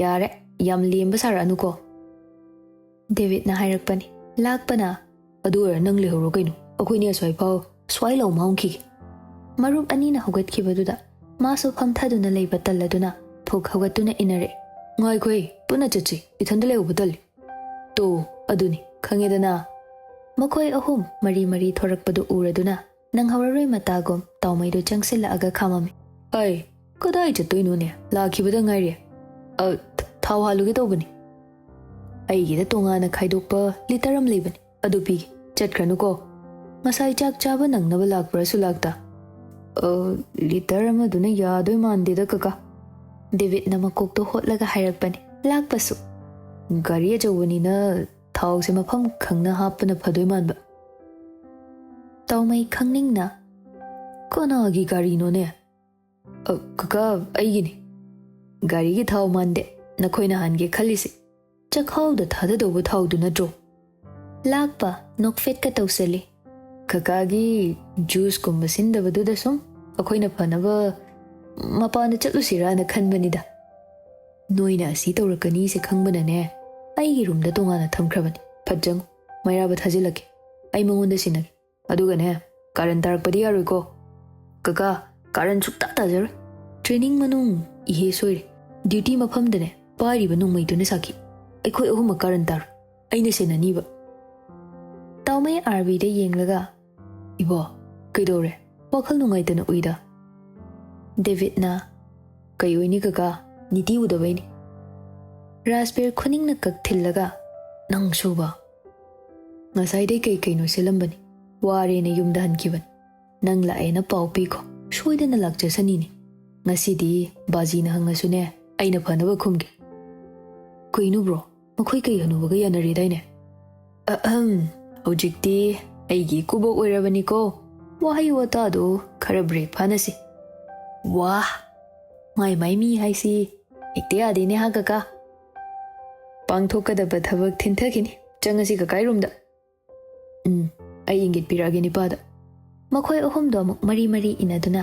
"ꯌꯥꯔꯦ, ꯌꯥꯝ ꯂꯦꯝꯕ ꯁꯥꯔꯛꯑꯅꯨꯀꯣ"꯫ ꯗꯦꯕꯤꯠꯅ ꯍꯥꯏꯔꯛꯄꯅꯤ꯫ ꯂꯥꯛꯄꯅ, "ꯑꯗꯨ ꯑꯣꯏꯔ ꯅꯪ ꯂꯩꯍꯧꯔꯣ ꯀꯩꯅꯣ, ꯑꯩꯈꯣꯏꯅꯤ ꯑꯁ꯭ꯋꯥꯏ ꯐꯥꯎ ꯁ꯭ꯋꯥꯏ ꯂꯥꯎ ꯃꯥꯡꯈꯤꯒꯦ"꯫ ꯃꯔꯨꯞ ꯑꯅꯤꯅ ꯍꯧꯒꯠꯈꯤꯕꯗꯨꯗ ꯃꯥꯁꯨ ꯐꯝꯊꯗꯨꯅ ꯂꯩꯕ ꯇꯜꯂꯗꯨꯅ ꯐꯨꯛ ꯍꯧꯒꯠꯇꯨꯅ ꯏꯟꯅꯔꯛꯑꯦ꯫ "ꯉꯥꯏꯈꯣꯍꯦ, ꯄꯨꯟꯅ ꯆꯠꯁꯤ, ꯏꯊꯟꯗ ꯂꯩꯍꯧꯕ ꯇꯜꯂꯤ"꯫ "ꯇꯣ, ꯑꯗꯨꯅꯤ, ꯈꯪꯉꯦꯗꯅ"꯫ ꯃꯈꯣꯏ ꯑꯍꯨꯝ ꯃꯔꯤ ꯃꯔꯤ ꯊꯣꯔꯛꯄꯗꯨ ꯎꯔꯗꯨꯅ ꯅꯪꯍꯧꯔꯔꯣꯏ ꯃꯇꯥꯒꯨꯝ ꯇꯥꯎꯃꯩꯗꯨ ꯆꯪꯁꯤꯜꯂꯛꯑꯒ ꯈꯥꯝꯃꯝꯃꯤ꯫ "ꯑꯩ ꯀꯗꯥꯏ ꯆꯠꯇꯣꯏꯅꯣꯅꯦ? ꯂꯥꯛꯈꯤꯕꯗ ꯉꯥꯏꯔꯤ꯫ ꯑ, ꯊ-, ꯊꯥꯎ ꯍꯥꯜꯂꯨꯒꯦ ꯇꯧꯕꯅꯤ"꯫ "ꯑꯩꯒꯤꯗ ꯇꯣꯉꯥꯟꯅ ꯈꯥꯏꯗꯣꯛꯄ ꯂꯤꯇꯔ ꯑꯃ ꯂꯩꯕꯅꯤ, ꯑꯗꯨ ꯄꯤꯒꯦ꯫ ꯆꯠꯈ꯭ꯔꯅꯨꯀꯣ꯫ ꯉꯁꯥꯏ ꯆꯥꯛ ꯆꯥꯕ ꯅꯪꯅꯕ ꯂꯥꯛꯄ꯭ꯔꯥꯁꯨ ꯂꯥꯛꯇ"꯫ "ꯑ, ꯂꯤꯇꯔ ꯑꯃꯗꯨꯅ ꯌꯥꯗꯣꯏ ꯃꯥꯟꯗꯦꯗ ꯀꯀꯥ"꯫ ꯗꯦꯕꯤꯠꯅ ꯃꯀꯣꯛꯇꯣ ꯍꯣꯠꯂꯒ ꯍꯥꯏꯔꯛꯄꯅꯤ꯫ ꯂꯥꯛꯄꯁꯨ, "ꯒꯥꯔꯤ ꯑꯆꯧꯕꯅꯤꯅ ꯊꯥꯎꯁꯦ ꯃꯐꯝ ꯈꯪꯅ ꯍꯥꯞꯄꯅ ꯐꯗꯣꯏ ꯃꯥꯟꯕ"꯫ ꯇꯥꯎꯃꯩ ꯈꯪꯅꯤꯡꯅ, "ꯀꯅꯥꯒꯤ ꯒꯥꯔꯤꯅꯣꯅꯦ?" "ꯑ, ꯀꯀꯥ, ꯑꯩꯒꯤꯅꯤ꯫ ꯒꯥꯔꯤꯒꯤ ꯊꯥꯎ ꯃꯥꯟꯗꯦ ꯅꯈꯣꯏꯅ ꯍꯥꯟꯒꯦ ꯈꯜꯂꯤꯁꯦ"꯫ ꯆꯈꯥꯎꯗ ꯊꯥꯗꯗꯧꯕ ꯊꯥꯎꯗꯨ ꯅꯠꯇ꯭ꯔꯣ? ꯂꯥꯛꯄ ꯅꯣꯛꯐꯦꯠꯀ ꯇꯧꯁꯜꯂꯤ꯫ "ꯀꯀꯥꯒꯤ ꯖꯨꯁꯀꯨꯝꯕ ꯁꯤꯟꯗꯕꯗꯨꯗ ꯁꯨꯝ ꯑꯩꯈꯣꯏꯅ ꯐꯅꯕ ꯃꯄꯥꯟꯗ ꯆꯠꯂꯨꯁꯤꯔꯥꯅ ꯈꯟꯕꯅꯤꯗ꯫ ꯅꯣꯏꯅ ꯑꯁꯤ ꯇꯧꯔꯛꯀꯅꯤꯁꯦ ꯈꯪꯕꯅꯅꯦ, ꯑꯩꯒꯤ ꯔꯨꯝꯗ ꯇꯣꯉꯥꯟꯅ ꯊꯝꯈ꯭ꯔꯕꯅꯤ꯫ ꯐꯠ ꯆꯪꯉꯨ, ꯃꯩꯔꯥꯕ ꯊꯥꯖꯤꯜꯂꯛꯀꯦ꯫ ꯑꯩ ꯃꯉꯣꯟꯗ ꯁꯤꯟꯅꯒꯦ꯫ ꯑꯗꯨꯒꯅꯦ, ꯀꯥꯔꯟ ꯇꯥꯔꯛꯄꯗꯤ ꯌꯥꯔꯣꯏꯀꯣ꯫ ꯀꯀꯥ, ꯀꯥꯔꯟ ꯁꯨꯛꯇꯥ ꯇꯥꯖꯔꯣꯏ꯫ ꯇ꯭ꯔꯦꯅꯤꯡ ꯃꯅꯨꯡ ꯏꯍꯦ ꯁꯣꯏꯔꯦ꯫ ꯗ꯭ꯌꯨꯇꯤ ꯃꯐꯝꯗꯅꯦ ꯄꯥꯏꯔꯤꯕ ꯅꯣꯡꯃꯩꯗꯨꯅ ꯁꯥꯈꯤ꯫ ꯑꯩꯈꯣꯏ ꯑꯍꯨꯝꯃꯛ ꯀꯥꯔꯟ ꯇꯥꯔꯣꯏ꯫ ꯑꯩꯅ ꯁꯦꯟꯅꯅꯤꯕ꯫" ꯇꯥꯎꯃꯩ ꯑꯥꯔꯕꯤꯗ ꯌꯦꯡꯂꯒ, "ꯏꯕꯣ, ꯀꯩꯗꯧꯔꯦ? ꯋꯥꯈꯜ ꯅꯨꯡꯉꯥꯏꯇꯅ ꯎꯏꯗ?" ꯗꯦꯕꯤꯠꯅ, "ꯀꯩ ꯑꯣꯏꯅꯤ ꯀꯀꯥ, ꯅꯤꯇꯤ ꯎꯗꯕꯩꯅꯤ꯫" ꯔꯥꯖꯕꯤꯔ ꯈꯨꯅꯤꯡꯅ ꯀꯛ ꯊꯤꯜꯂꯒ, "ꯅꯪꯁꯨꯕ?" "ꯉꯁꯥꯏꯗꯩ ꯀꯩ ꯀꯩꯅꯣ ꯁꯤꯜꯂꯝꯕꯅꯤ꯫ ꯋꯥꯔꯦꯅ ꯌꯨꯝꯗ ꯍꯟꯈꯤꯕꯅꯤ꯫ ꯅꯪ ꯂꯥꯛꯑꯦꯅ ꯄꯥꯎ ꯄꯤꯈꯣ꯫ ꯁꯣꯏꯗꯅ ꯂꯥꯛꯆꯁꯅꯤꯅꯦ꯫ ꯉꯁꯤꯗꯤ ꯕꯥꯖꯤꯅ ꯍꯪꯉꯁꯨꯅꯦ, ꯑꯩꯅ ꯐꯅꯕ ꯈꯨꯝꯒꯦ꯫" "ꯀꯩꯅꯣ ꯕ꯭ꯔꯣ? ꯃꯈꯣꯏ ꯀꯩ ꯍꯅꯨꯕꯒ ꯌꯥꯅꯔꯤꯗꯥꯏꯅꯦ?" "ꯑꯍꯝ, ꯍꯧꯖꯤꯛꯇꯤ ꯑꯩꯒꯤ ꯏꯀꯨꯕꯣꯛ ꯑꯣꯏꯔꯕꯅꯤꯀꯣ꯫ ꯋꯥꯍꯩ ꯋꯥꯇꯥꯗꯨ ꯈꯔ ꯕ꯭ꯔꯦꯛ ꯐꯥꯅꯁꯤ꯫" "ꯋꯥ, ꯃꯥꯏ ꯃꯥꯏ ꯃꯤ ꯍꯥꯏꯁꯤ ꯍꯦꯛꯇ ꯌꯥꯗꯦꯅꯦ ꯍꯥ ꯀꯀꯥ꯫ ꯄꯥꯡꯊꯣꯛꯀꯗꯕ ꯊꯕꯛ ꯊꯤꯟꯊꯈꯤꯅꯤ꯫ ꯆꯪꯉꯁꯤ ꯀꯀꯥꯏ ꯔꯨꯝꯗ꯫" "ꯎꯝ, ꯑꯩ ꯏꯪꯒꯤꯠ ꯄꯤꯔꯛꯑꯒꯦ ꯅꯤꯄꯥꯗ꯫" ꯃꯈꯣꯏ ꯑꯍꯨꯝꯗꯣ ꯑꯃꯨꯛ ꯃꯔꯤ ꯃꯔꯤ ꯏꯟꯅꯗꯨꯅ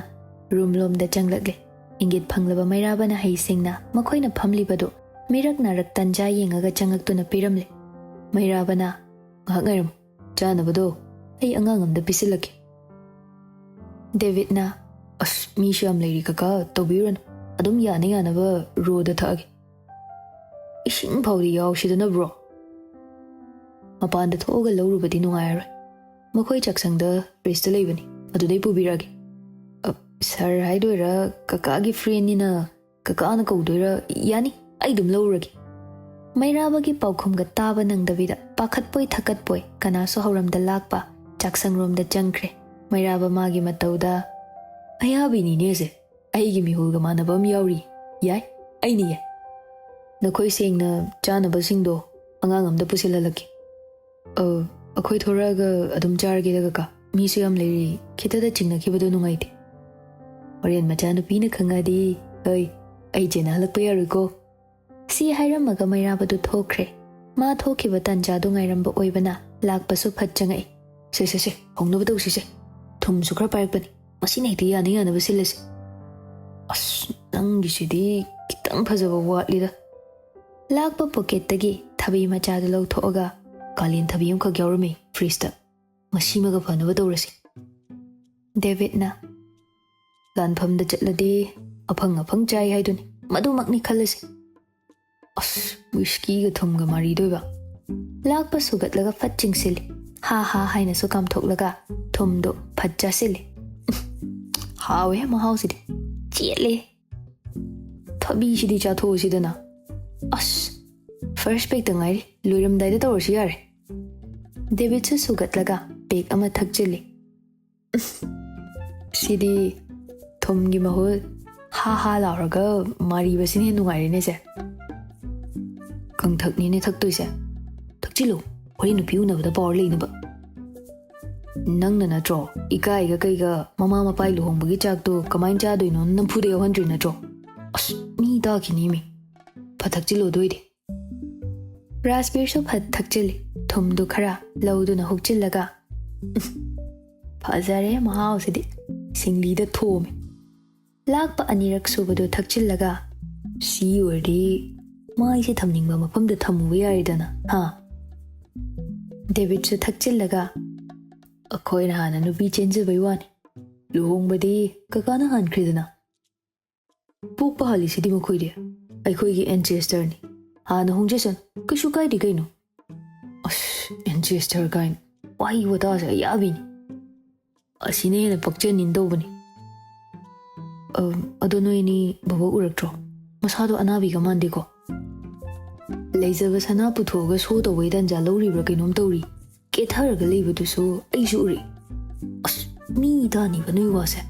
ꯔꯨꯝ ꯂꯣꯝꯗ ꯆꯪꯂꯛꯂꯦ꯫ ꯏꯪꯒꯤꯠ ꯐꯪꯂꯕ ꯃꯩꯔꯥꯕꯅ ꯍꯩꯁꯤꯡꯅ ꯃꯈꯣꯏꯅ ꯐꯝꯂꯤꯕꯗꯨ ꯃꯤꯔꯛ ꯅꯥꯔꯛ ꯇꯟꯖꯥ ꯌꯦꯡꯉꯒ ꯆꯪꯉꯛꯇꯨꯅ ꯄꯤꯔꯝꯂꯦ꯫ ꯃꯩꯔꯥꯕꯅ, "ꯉꯥꯏꯍꯥꯛ ꯉꯥꯏꯔꯝꯃꯨ, ꯆꯥꯅꯕꯗꯣ ꯑꯩ ꯑꯉꯥꯡ ꯑꯃꯗ ꯄꯤꯁꯤꯜꯂꯛꯀꯦ꯫" ꯗꯦꯕꯤꯠꯅ, "ꯑꯁ, ꯃꯤꯁꯨ ꯌꯥꯝ ꯂꯩꯔꯤ ꯀꯀꯥ, ꯇꯧꯕꯤꯔꯨꯔꯅꯨ꯫ ꯑꯗꯨꯝ ꯌꯥꯅ ꯌꯥꯅꯕ ꯔꯣꯗ ꯊꯛꯑꯒꯦ꯫" "ꯏꯁꯤꯡ ꯐꯥꯎꯗꯤ ꯌꯥꯎꯁꯤꯗꯅ ꯕ꯭ꯔꯣ꯫" "ꯃꯄꯥꯟꯗ ꯊꯣꯛꯑꯒ ꯂꯧꯔꯨꯕꯗꯤ ꯅꯨꯡꯉꯥꯏꯔꯔꯣꯏ꯫ ꯃꯈꯣꯏ ꯆꯥꯛꯁꯪꯗ ꯐ꯭ꯔꯤꯖꯇ ꯂꯩꯕꯅꯤ, ꯑꯗꯨꯗꯩ ꯄꯨꯕꯤꯔꯛꯑꯒꯦ꯫" "ꯑ, ꯁꯥꯔ ꯍꯥꯏꯗꯣꯏꯔꯥ, ꯀꯀꯥꯒꯤ ꯐ꯭ꯔꯦꯟꯅꯤꯅ ꯀꯀꯥꯅ ꯀꯧꯗꯣꯏꯔꯥ? ꯌꯥꯅꯤ, ꯑꯩ ꯑꯗꯨꯝ ꯂꯧꯔꯨꯔꯒꯦ꯫" ꯃꯩꯔꯥꯕꯒꯤ ꯄꯥꯎꯈꯨꯝꯒ ꯇꯥꯕ ꯅꯪꯗꯕꯤꯗ ꯄꯥꯈꯠꯄꯣꯏ ꯊꯀꯠꯄꯣꯏ ꯀꯅꯥꯁꯨ ꯍꯧꯔꯝꯗ ꯂꯥꯛꯄ ꯆꯥꯛꯁꯪꯔꯣꯝꯗ ꯆꯪꯈ꯭ꯔꯦ꯫ ꯃꯩꯔꯥꯕ ꯃꯥꯒꯤ ꯃꯇꯧꯗ, "ꯑꯌꯥꯕꯤꯅꯤꯅꯦꯁꯦ, ꯑꯩꯒꯤ ꯃꯤꯍꯨꯜꯒ ꯃꯥꯟꯅꯕ ꯑꯃ ꯌꯥꯎꯔꯤ꯫ ꯌꯥꯏ, ꯑꯩꯅ ꯌꯥꯏ꯫ ꯅꯈꯣꯏ ꯁꯦꯡꯅ ꯆꯥꯅꯕꯁꯤꯡꯗꯣ ꯑꯉꯥꯡ ꯑꯝꯗ ꯄꯨꯁꯤꯜꯍꯜꯂꯛꯀꯦ꯫" "ꯑ, ꯑꯩꯈꯣꯏ ꯊꯣꯔꯛꯑꯒ ꯑꯗꯨꯝ ꯆꯥꯔꯒꯦꯗ ꯀꯀꯥ꯫ ꯃꯤꯁꯨ ꯌꯥꯝ ꯂꯩꯔꯤ, ꯈꯤꯇꯗ ꯆꯤꯡꯅꯈꯤꯕꯗꯣ ꯅꯨꯡꯉꯥꯏꯇꯦ꯫" "ꯍꯣꯔꯦꯟ ꯃꯆꯥꯅꯨꯄꯤꯅ ꯈꯪꯉꯛꯑꯗꯤ, ꯍꯩ, ꯑꯩ ꯆꯦꯟꯅꯍꯜꯂꯛꯄ ꯌꯥꯔꯣꯏꯀꯣ꯫" ꯁꯤ ꯍꯥꯏꯔꯝꯃꯒ ꯃꯩꯔꯥꯕꯗꯨ ꯊꯣꯛꯈ꯭ꯔꯦ꯫ ꯃꯥ ꯊꯣꯛꯈꯤꯕ ꯇꯥꯟꯖꯥꯗꯨ ꯉꯥꯏꯔꯝꯕ ꯑꯣꯏꯕꯅ ꯂꯥꯛꯄꯁꯨ ꯐꯠ ꯆꯪꯉꯛꯏ꯫ "ꯁꯦ, ꯁꯦ, ꯁꯦ, ꯍꯧꯅꯕ ꯇꯧꯁꯤꯁꯦ꯫ ꯊꯨꯝꯁꯨ ꯈꯔ ꯄꯥꯏꯔꯛꯄꯅꯤ꯫ ꯃꯁꯤꯅ ꯍꯦꯛꯇ ꯌꯥꯅ ꯌꯥꯅꯕ ꯁꯤꯜꯂꯁꯤ꯫" "ꯑꯁ, ꯅꯪꯒꯤꯁꯤꯗꯤ ꯈꯤꯇꯪ ꯐꯖꯕ ꯋꯥꯠꯂꯤꯗ꯫" ꯂꯥꯛꯄ ꯄꯣꯀꯦꯠꯇꯒꯤ ꯊꯕꯤ ꯃꯆꯥꯗꯨ ꯂꯧꯊꯣꯛꯑꯒ, "ꯀꯥꯂꯦꯟ ꯊꯕꯤ ꯑꯃꯈꯛ ꯌꯥꯎꯔꯝꯃꯤ ꯐ꯭ꯔꯤꯖꯇ꯫ ꯃꯁꯤꯃꯒ ꯐꯅꯕ ꯇꯧꯔꯁꯤ꯫" ꯗꯦꯕꯤꯠꯅ, "ꯂꯥꯟꯐꯝꯗ ꯆꯠꯂꯗꯤ ꯑꯐꯪ ꯑꯐꯪ ꯆꯥꯏ ꯍꯥꯏꯗꯨꯅꯤ꯫ ꯃꯗꯨꯃꯛꯅꯤ ꯈꯜꯂꯁꯤ꯫" "ꯑꯁ, ꯋꯤꯁꯀꯤꯒ ꯊꯨꯝꯒ ꯃꯥꯔꯤꯗꯣꯏꯕ?" ꯂꯥꯛꯄ ꯁꯨꯒꯠꯂꯒ ꯐꯠ ꯆꯤꯡꯁꯤꯜꯂꯤ꯫ "ꯍꯥ ꯍꯥ" ꯍꯥꯏꯅꯁꯨ ꯀꯥꯝꯊꯣꯛꯂꯒ ꯊꯨꯝꯗꯣ ꯐꯠ ꯆꯥꯁꯤꯜꯂꯤ꯫ "ꯍꯥꯎꯋꯦ ꯃꯍꯥꯎꯁꯤꯗꯤ꯫ ꯆꯦꯠꯂꯦ꯫ ꯊꯕꯤꯁꯤꯗꯤ ꯆꯥꯊꯣꯛꯑꯁꯤꯗꯅ꯫" "ꯑꯁ, ꯐꯥꯔꯁ ꯄꯦꯛꯇ ꯉꯥꯏꯔꯤ꯫ ꯂꯣꯏꯔꯝꯗꯥꯏꯗ ꯇꯧꯔꯁꯨ ꯌꯥꯔꯦ꯫" ꯗꯦꯕꯤꯠꯁꯨ ꯁꯨꯒꯠꯂꯒ ꯄꯦꯛ ꯑꯃ ꯊꯛꯆꯤꯜꯂꯤ꯫ "ꯁꯤꯗꯤ ꯊꯨꯝꯒꯤ ꯃꯍꯨꯠ ꯍꯥ ꯍꯥ ꯂꯥꯎꯔꯒ ꯃꯥꯔꯤꯕꯁꯤꯅ ꯍꯦꯟꯅ ꯅꯨꯡꯉꯥꯏꯔꯦꯅꯦ ꯁꯦ꯫" "ꯀꯪꯊꯛꯅꯤꯅꯦ ꯊꯛꯇꯣꯏꯁꯦ꯫" "ꯊꯛꯆꯤꯜꯂꯨ, ꯍꯣꯔꯦꯟ ꯅꯨꯄꯤ ꯎꯅꯕꯗ ꯄꯥꯋꯔ ꯂꯩꯅꯕ꯫" "ꯅꯪꯅ ꯅꯠꯇ꯭ꯔꯣ ꯏꯀꯥꯏꯒ ꯀꯩꯒ ꯃꯃꯥ ꯃꯄꯥꯏ ꯂꯨꯍꯣꯡꯕꯒꯤ ꯆꯥꯛꯇꯣ ꯀꯃꯥꯏꯅ ꯆꯥꯗꯣꯏꯅꯣ ꯅꯝꯐꯨꯗ ꯌꯥꯎꯍꯟꯗ꯭ꯔꯤ ꯅꯠꯇ꯭ꯔꯣ?" "ꯑꯁ, ꯃꯤ ꯇꯥꯈꯤꯅꯤ ꯃꯤ꯫ ꯐꯠ ꯊꯛꯆꯤꯜꯂꯣ ꯑꯗꯨ ꯑꯣꯏꯗꯤ꯫" ꯔꯥꯖꯕꯤꯔꯁꯨ ꯐꯠ ꯊꯛꯆꯤꯜꯂꯤ꯫ ꯊꯨꯝꯗꯨ ꯈꯔ ꯂꯧꯗꯨꯅ ꯍꯨꯛꯆꯤꯜꯂꯒ, "ꯐꯖꯔꯦ ꯃꯍꯥꯎꯁꯤꯗꯤ꯫ ꯁꯤꯡꯂꯤꯗ ꯊꯣꯝꯃꯦ꯫" ꯂꯥꯛꯄ ꯑꯅꯤꯔꯛ ꯁꯨꯕꯗꯨ ꯊꯛꯆꯤꯜꯂꯒ, "ꯁꯤ ꯑꯣꯏꯔꯗꯤ ꯃꯥꯏꯁꯦ ꯊꯝꯅꯤꯡꯕ ꯃꯐꯝꯗ ꯊꯝꯃꯨꯕ ꯌꯥꯔꯦꯗꯅ, ꯍꯥ?" ꯗꯦꯕꯤꯠꯁꯨ ꯊꯛꯆꯤꯜꯂꯒ, "ꯑꯩꯈꯣꯏꯅ ꯍꯥꯟꯅ ꯅꯨꯄꯤ ꯆꯦꯟꯖꯕꯩ ꯋꯥꯅꯤ꯫ ꯂꯨꯍꯣꯡꯕꯗꯤ ꯀꯀꯥꯅ ꯍꯥꯟꯈ꯭ꯔꯦꯗꯅ꯫ ꯄꯣꯛꯄ ꯍꯥꯜꯂꯤꯁꯤꯗꯤ ꯃꯈꯣꯏꯗꯤ ꯑꯩꯈꯣꯏꯒꯤ ꯑꯦꯟꯁꯦꯁꯇꯔꯅꯤ꯫ ꯍꯥꯟꯅ ꯍꯣꯡꯖꯁꯅꯨ, ꯀꯩꯁꯨ ꯀꯥꯏꯗꯦ ꯀꯩꯅꯣ꯫" "ꯑꯁ, ꯑꯦꯟꯁꯦꯁꯇꯔ ꯀꯥꯏꯅ꯫ ꯋꯥꯍꯩ ꯋꯥꯇꯥꯁꯦ ꯑꯌꯥꯕꯤꯅꯤ꯫ ꯑꯁꯤꯅ ꯍꯦꯟꯅ ꯄꯛꯆꯅꯤꯅ ꯇꯧꯕꯅꯤ꯫" "ꯑ, ꯑꯗꯣ ꯅꯣꯏ ꯑꯅꯤ ꯕꯕꯣꯛ ꯎꯔꯛꯇ꯭ꯔꯣ? ꯃꯁꯥꯗꯣ ꯑꯅꯥꯕꯤꯒ ꯃꯥꯟꯗꯦꯀꯣ?" "ꯂꯩꯖꯕ ꯁꯅꯥ ꯄꯨꯊꯣꯛꯑꯒ ꯁꯣ ꯇꯧꯕꯩ ꯇꯥꯟꯖꯥ ꯂꯧꯔꯤꯕ꯭ꯔꯥ ꯀꯩꯅꯣꯝ ꯇꯧꯔꯤ꯫ ꯀꯦꯊꯔꯒ ꯂꯩꯕꯗꯨꯁꯨ ꯑꯩꯁꯨ ꯎꯔꯤ꯫" "ꯑꯁ, ꯃꯤ ꯇꯥꯅꯤꯕ ꯅꯣꯏ ꯋꯥꯁꯦ꯫"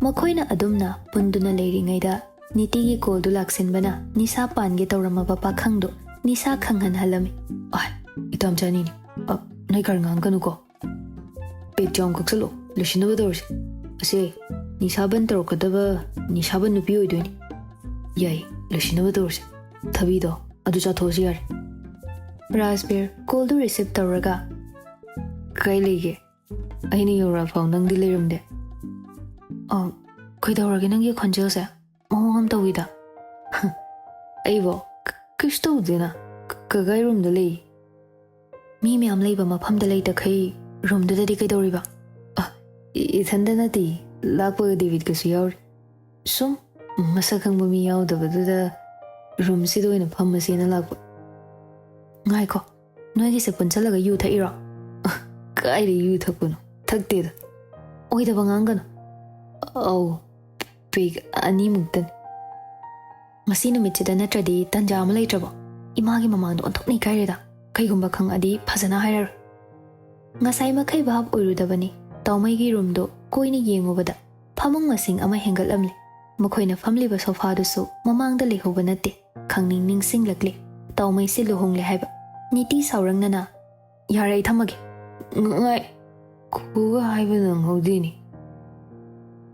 ꯃꯈꯣꯏꯅ ꯑꯗꯨꯝꯅ ꯄꯨꯟꯗꯨꯅ ꯂꯩꯔꯤꯉꯩꯗ ꯅꯤꯇꯤꯒꯤ ꯀꯣꯜꯗꯨ ꯂꯥꯛꯁꯤꯟꯕꯅ ꯅꯤꯁꯥ ꯄꯥꯟꯒꯦ ꯇꯧꯔꯝꯃꯕ ꯄꯥꯈꯪꯗꯨ ꯅꯤꯁꯥ ꯈꯪꯍꯟꯍꯜꯂꯝꯃꯤ꯫ "ꯑꯥꯏ, ꯏꯇꯥꯝꯆꯥꯅꯤꯅꯦ꯫ ꯑ, ꯅꯣꯏ ꯈꯔ ꯉꯥꯡꯒꯅꯨꯀꯣ꯫ ꯄꯦꯛ ꯆꯥꯎꯅ ꯀꯛꯁꯜꯂꯣ, ꯂꯣꯏꯁꯤꯟꯅꯕ ꯇꯧꯔꯁꯤ꯫ ꯑꯁꯦ, ꯅꯤꯁꯥ ꯕꯟ ꯇꯧꯔꯛꯀꯗꯕ ꯅꯤꯁꯥ ꯕꯟ ꯅꯨꯄꯤ ꯑꯣꯏꯗꯣꯏꯅꯤ꯫ ꯌꯥꯏ, ꯂꯣꯏꯁꯤꯟꯅꯕ ꯇꯧꯔꯁꯤ꯫" ꯊꯕꯤꯗꯣ ꯑꯗꯨ ꯆꯥꯊꯣꯛꯑꯁꯨ ꯌꯥꯔꯦ꯫ ꯔꯥꯖꯕꯤꯔ ꯀꯣꯜꯗꯨ ꯔꯤꯁꯤꯞ ꯇꯧꯔꯒ, "ꯀꯩ ꯂꯩꯒꯦ? ꯑꯩꯅ ꯌꯧꯔꯛꯑꯐꯥꯎ ꯅꯪꯗꯤ ꯂꯩꯔꯝꯗꯦ꯫ ꯑ, ꯀꯩꯗꯧꯔꯒꯦ ꯅꯪꯒꯤ ꯈꯣꯟꯖꯦꯜꯁꯦ? ꯃꯑꯣꯡ ꯑꯃ ꯇꯧꯋꯤꯗ꯫" "ꯑꯩꯕꯣ? ꯀ-, ꯀꯩꯁꯨ ꯇꯧꯗꯦꯅ꯫ ꯀ-, ꯀꯀꯥꯒꯤ ꯔꯨꯝꯗ ꯂꯩ꯫" "ꯃꯤ ꯃꯌꯥꯝ ꯂꯩꯕ ꯃꯐꯝꯗ ꯂꯩꯇꯈꯩ ꯔꯨꯝꯗꯨꯗꯗꯤ ꯀꯩꯗꯧꯔꯤꯕ?" "ꯑ, ꯏ-, ꯏꯊꯟꯗ ꯅꯠꯇꯦ, ꯂꯥꯛꯄꯒ ꯗꯦꯕꯤꯠꯀꯁꯨ ꯌꯥꯎꯔꯤ꯫ ꯁꯨꯝ ꯃꯁꯛ ꯈꯪꯕ ꯃꯤ ꯌꯥꯎꯗꯕꯗꯨꯗ ꯔꯨꯝꯁꯤꯗ ꯑꯣꯏꯅ ꯐꯝꯃꯁꯦꯅ ꯂꯥꯛꯄ꯫" "ꯉꯥꯏꯈꯣ, ꯅꯣꯏꯒꯤꯁꯦ ꯄꯨꯟꯁꯜꯂꯒ ꯌꯨ ꯊꯛꯏꯔꯣ?" "ꯑ, ꯀꯥꯏꯗ ꯌꯨ ꯊꯛꯄꯅꯣ? ꯊꯛꯇꯦꯗ꯫" "ꯑꯣꯏꯗꯕ ꯉꯥꯡꯒꯅꯨ꯫" "ꯑꯧ, ꯄꯦꯛ ꯑꯅꯤꯃꯨꯛꯇꯅꯤ꯫" "ꯉꯁꯤ ꯅꯨꯃꯤꯠꯁꯤꯗ ꯅꯠꯇ꯭ꯔꯗꯤ ꯇꯟꯖꯥ ꯑꯃ ꯂꯩꯇ꯭ꯔꯕꯣ? ꯏꯃꯥꯒꯤ ꯃꯃꯥꯡꯗ ꯑꯣꯟꯊꯣꯛꯅ ꯏꯀꯥꯏꯔꯦꯗ꯫ ꯀꯩꯒꯨꯝꯕ ꯈꯪꯉꯛꯑꯗꯤ ꯐꯖꯅ ꯍꯥꯏꯔꯔꯣꯏ꯫" ꯉꯁꯥꯏ ꯃꯈꯩ ꯚꯥꯞ ꯑꯣꯏꯔꯨꯗꯕꯅꯤ꯫ ꯇꯥꯎꯃꯩꯒꯤ ꯔꯨꯝꯗꯣ ꯀꯣꯏꯅ ꯌꯦꯡꯉꯨꯕꯗ ꯐꯃꯨꯡ ꯃꯁꯤꯡ ꯑꯃ ꯍꯦꯟꯒꯠꯂꯝꯂꯦ꯫ ꯃꯈꯣꯏꯅ ꯐꯝꯂꯤꯕ ꯁꯣꯐꯥꯗꯨꯁꯨ ꯃꯃꯥꯡꯗ ꯂꯩꯍꯧꯕ ꯅꯠꯇꯦ꯫ ꯈꯪꯅꯤꯡ ꯅꯤꯡꯁꯤꯡꯂꯛꯂꯦ꯫ ꯇꯥꯎꯃꯩꯁꯦ ꯂꯨꯍꯣꯡꯂꯦ ꯍꯥꯏꯕ꯫ ꯅꯤꯇꯤ ꯁꯥꯎꯔꯪꯅꯅ, "ꯌꯥꯔꯦ, ꯑꯩ ꯊꯝꯃꯒꯦ꯫" "ꯉ-, ꯉꯥꯏ-, ꯈꯨꯒ ꯍꯥꯏꯕ ꯅꯪꯍꯧꯗꯦꯅꯦ꯫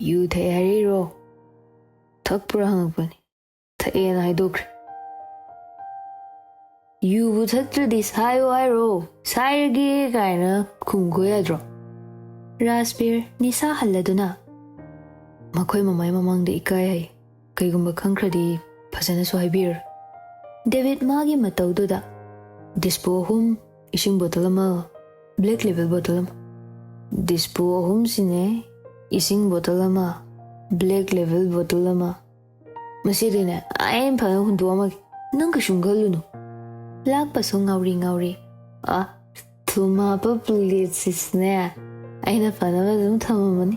ꯌꯨ ꯊꯛꯑꯦ ꯍꯥꯏꯔꯛꯏꯔꯣ? ꯊꯛꯄ꯭ꯔꯥ ꯍꯪꯉꯛꯄꯅꯤ꯫ ꯊꯛꯑꯦꯅ ꯍꯥꯏꯗꯣꯛꯈ꯭ꯔꯦ꯫ ꯌꯨꯕꯨ ꯊꯛꯇ꯭ꯔꯗꯤ ꯁꯥꯏꯌꯣ ꯍꯥꯏꯔꯣ? ꯁꯥꯏꯔꯒꯦ ꯀꯥꯏꯅ ꯈꯨꯝꯈꯣ ꯌꯥꯗ꯭ꯔꯣ?" ꯔꯥꯖꯕꯤꯔ ꯅꯤꯁꯥ ꯍꯜꯂꯗꯨꯅ, "ꯃꯈꯣꯏ ꯃꯃꯥꯏ ꯃꯃꯥꯡꯗ ꯏꯀꯥꯏ ꯍꯥꯏ꯫ ꯀꯩꯒꯨꯝꯕ ꯈꯪꯈ꯭ꯔꯗꯤ ꯐꯖꯅꯁꯨ ꯍꯥꯏꯕꯤꯔꯔꯣꯏ꯫" ꯗꯦꯕꯤꯠ ꯃꯥꯒꯤ ꯃꯇꯧꯗꯨꯗ, "ꯗꯤꯁꯄꯣ ꯑꯍꯨꯝ, ꯏꯁꯤꯡ ꯕꯣꯇꯜ ꯑꯃ, ꯕ꯭ꯂꯦꯛ ꯂꯦꯕꯦꯜ ꯕꯣꯇꯜ ꯑꯃ꯫" "ꯗꯤꯁꯄꯣ ꯑꯍꯨꯝꯁꯤꯅꯦ, ꯏꯁꯤꯡ ꯕꯣꯇꯜ ꯑꯃ, ꯕ꯭ꯂꯦꯛ ꯂꯦꯕꯦꯜ ꯕꯣꯇꯜ ꯑꯃ꯫ ꯃꯁꯤꯗꯤꯅꯦ, ꯑꯩꯅ ꯐꯖꯅ ꯍꯨꯟꯗꯣꯛꯑꯝꯃꯒꯦ꯫ ꯅꯪ ꯀꯩꯁꯨꯝ ꯈꯜꯂꯨꯅꯨ꯫" ꯂꯥꯛꯄꯁꯨ ꯉꯥꯎꯔꯤ ꯉꯥꯎꯔꯤ꯫ "ꯑ, ꯊꯨꯝ ꯍꯥꯞꯄ ꯄ꯭ꯂꯦꯠꯁꯤꯁꯨꯅꯦ, ꯑꯩꯅ ꯐꯅꯕ ꯑꯗꯨꯝ ꯊꯝꯃꯝꯃꯅꯤ꯫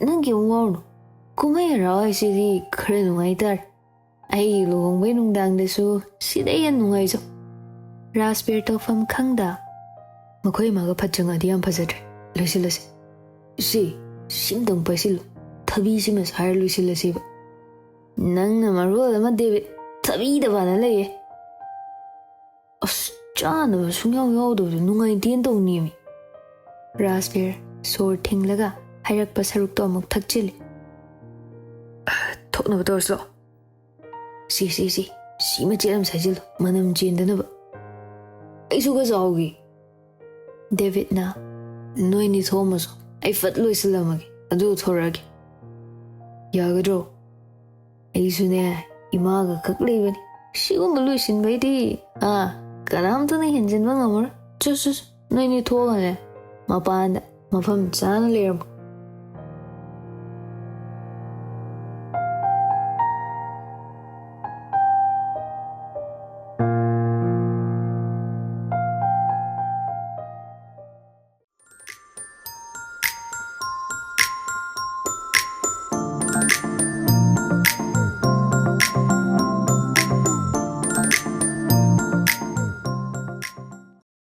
ꯅꯪ ꯀꯩꯝ ꯋꯥꯔꯨꯅꯨ꯫ ꯀꯨꯝꯍꯩ ꯍꯔꯥꯎ ꯍꯥꯏꯁꯤꯗꯤ ꯈꯔ ꯅꯨꯡꯉꯥꯏ ꯇꯥꯔꯦ꯫ ꯑꯩꯒꯤ ꯂꯨꯍꯣꯡꯕꯩ ꯅꯨꯡꯗꯥꯡꯗꯁꯨ ꯁꯤꯗꯩ ꯍꯦꯟꯅ ꯅꯨꯡꯉꯥꯏꯖꯧ꯫" ꯔꯥꯖꯕꯤꯔ ꯇꯧꯐꯝ ꯈꯪꯗ, "ꯃꯈꯣꯏ ꯏꯃꯥꯒ ꯐꯠ ꯆꯪꯉꯛꯑꯗꯤ ꯌꯥꯝ ꯐꯖꯗ꯭ꯔꯦ꯫ ꯂꯣꯏꯁꯤꯜꯂꯁꯤ꯫" "ꯁꯤ, ꯁꯤꯝꯇꯪ ꯄꯥꯏꯁꯤꯜꯂꯨ꯫ ꯊꯕꯤꯁꯤꯃ ꯁꯥꯏꯔ ꯂꯣꯏꯁꯤꯜꯂꯁꯤꯕ꯫" "ꯅꯪꯅ ꯃꯔꯣꯜ ꯑꯃ, ꯗꯦꯕꯤꯠ, ꯊꯕꯤꯗ ꯐꯅ ꯂꯩꯌꯦ꯫ ꯑꯁ, ꯆꯥꯅꯕ ꯁꯨꯡꯌꯥꯎ ꯌꯥꯎꯗꯕꯗꯣ ꯅꯨꯡꯉꯥꯏꯇꯦꯅ ꯇꯧꯅꯦꯃꯤ꯫" ꯔꯥꯖꯕꯤꯔ ꯁꯣꯔ ꯊꯤꯡꯂꯒ ꯍꯥꯏꯔꯛꯄ ꯁꯔꯨꯛꯇꯣ ꯑꯃꯨꯛ ꯊꯛꯆꯤꯜꯂꯤ꯫ "ꯊꯣꯛꯅꯕ ꯇꯧꯔꯁꯤ ꯂꯥꯛꯑꯣ꯫ ꯁꯤ, ꯁꯤ, ꯁꯤ, ꯁꯤ ꯃꯆꯦꯠ ꯑꯃ ꯁꯥꯏꯖꯤꯜꯂꯨ, ꯃꯅꯝ ꯆꯦꯟꯗꯅꯕ꯫ ꯑꯩꯁꯨ ꯈꯔ ꯆꯥꯎꯒꯦ꯫ ꯗꯦꯕꯤꯠꯅ, "ꯅꯣꯏꯅꯤ ꯊꯣꯛꯑꯝꯃꯁꯨ, ꯑꯩ ꯐꯠ ꯂꯣꯏꯁꯤꯜꯂꯝꯃꯒꯦ, ꯑꯗꯨ ꯊꯣꯔꯛꯑꯒꯦ꯫ ꯌꯥꯒꯗ꯭ꯔꯣ? ꯑꯩꯁꯨꯅꯦ, ꯏꯃꯥꯒ ꯈꯛ ꯂꯩꯕꯅꯤ꯫ ꯁꯤꯒꯨꯝꯕ ꯂꯣꯏꯁꯤꯟꯕꯩꯗꯤ, ꯑꯥ, ꯀꯅꯥꯝꯇꯅ ꯍꯦꯟꯖꯤꯟꯕ ꯉꯝꯃꯔꯣꯏ꯫ ꯆꯣ, ꯆꯣ, ꯆꯣ, ꯅꯣꯏꯅꯤ ꯊꯣꯛꯑꯒꯅꯦ, ꯃꯄꯥꯟꯗ ꯃꯐꯝ ꯆꯥꯅ ꯂꯩꯔꯝꯃꯣ꯫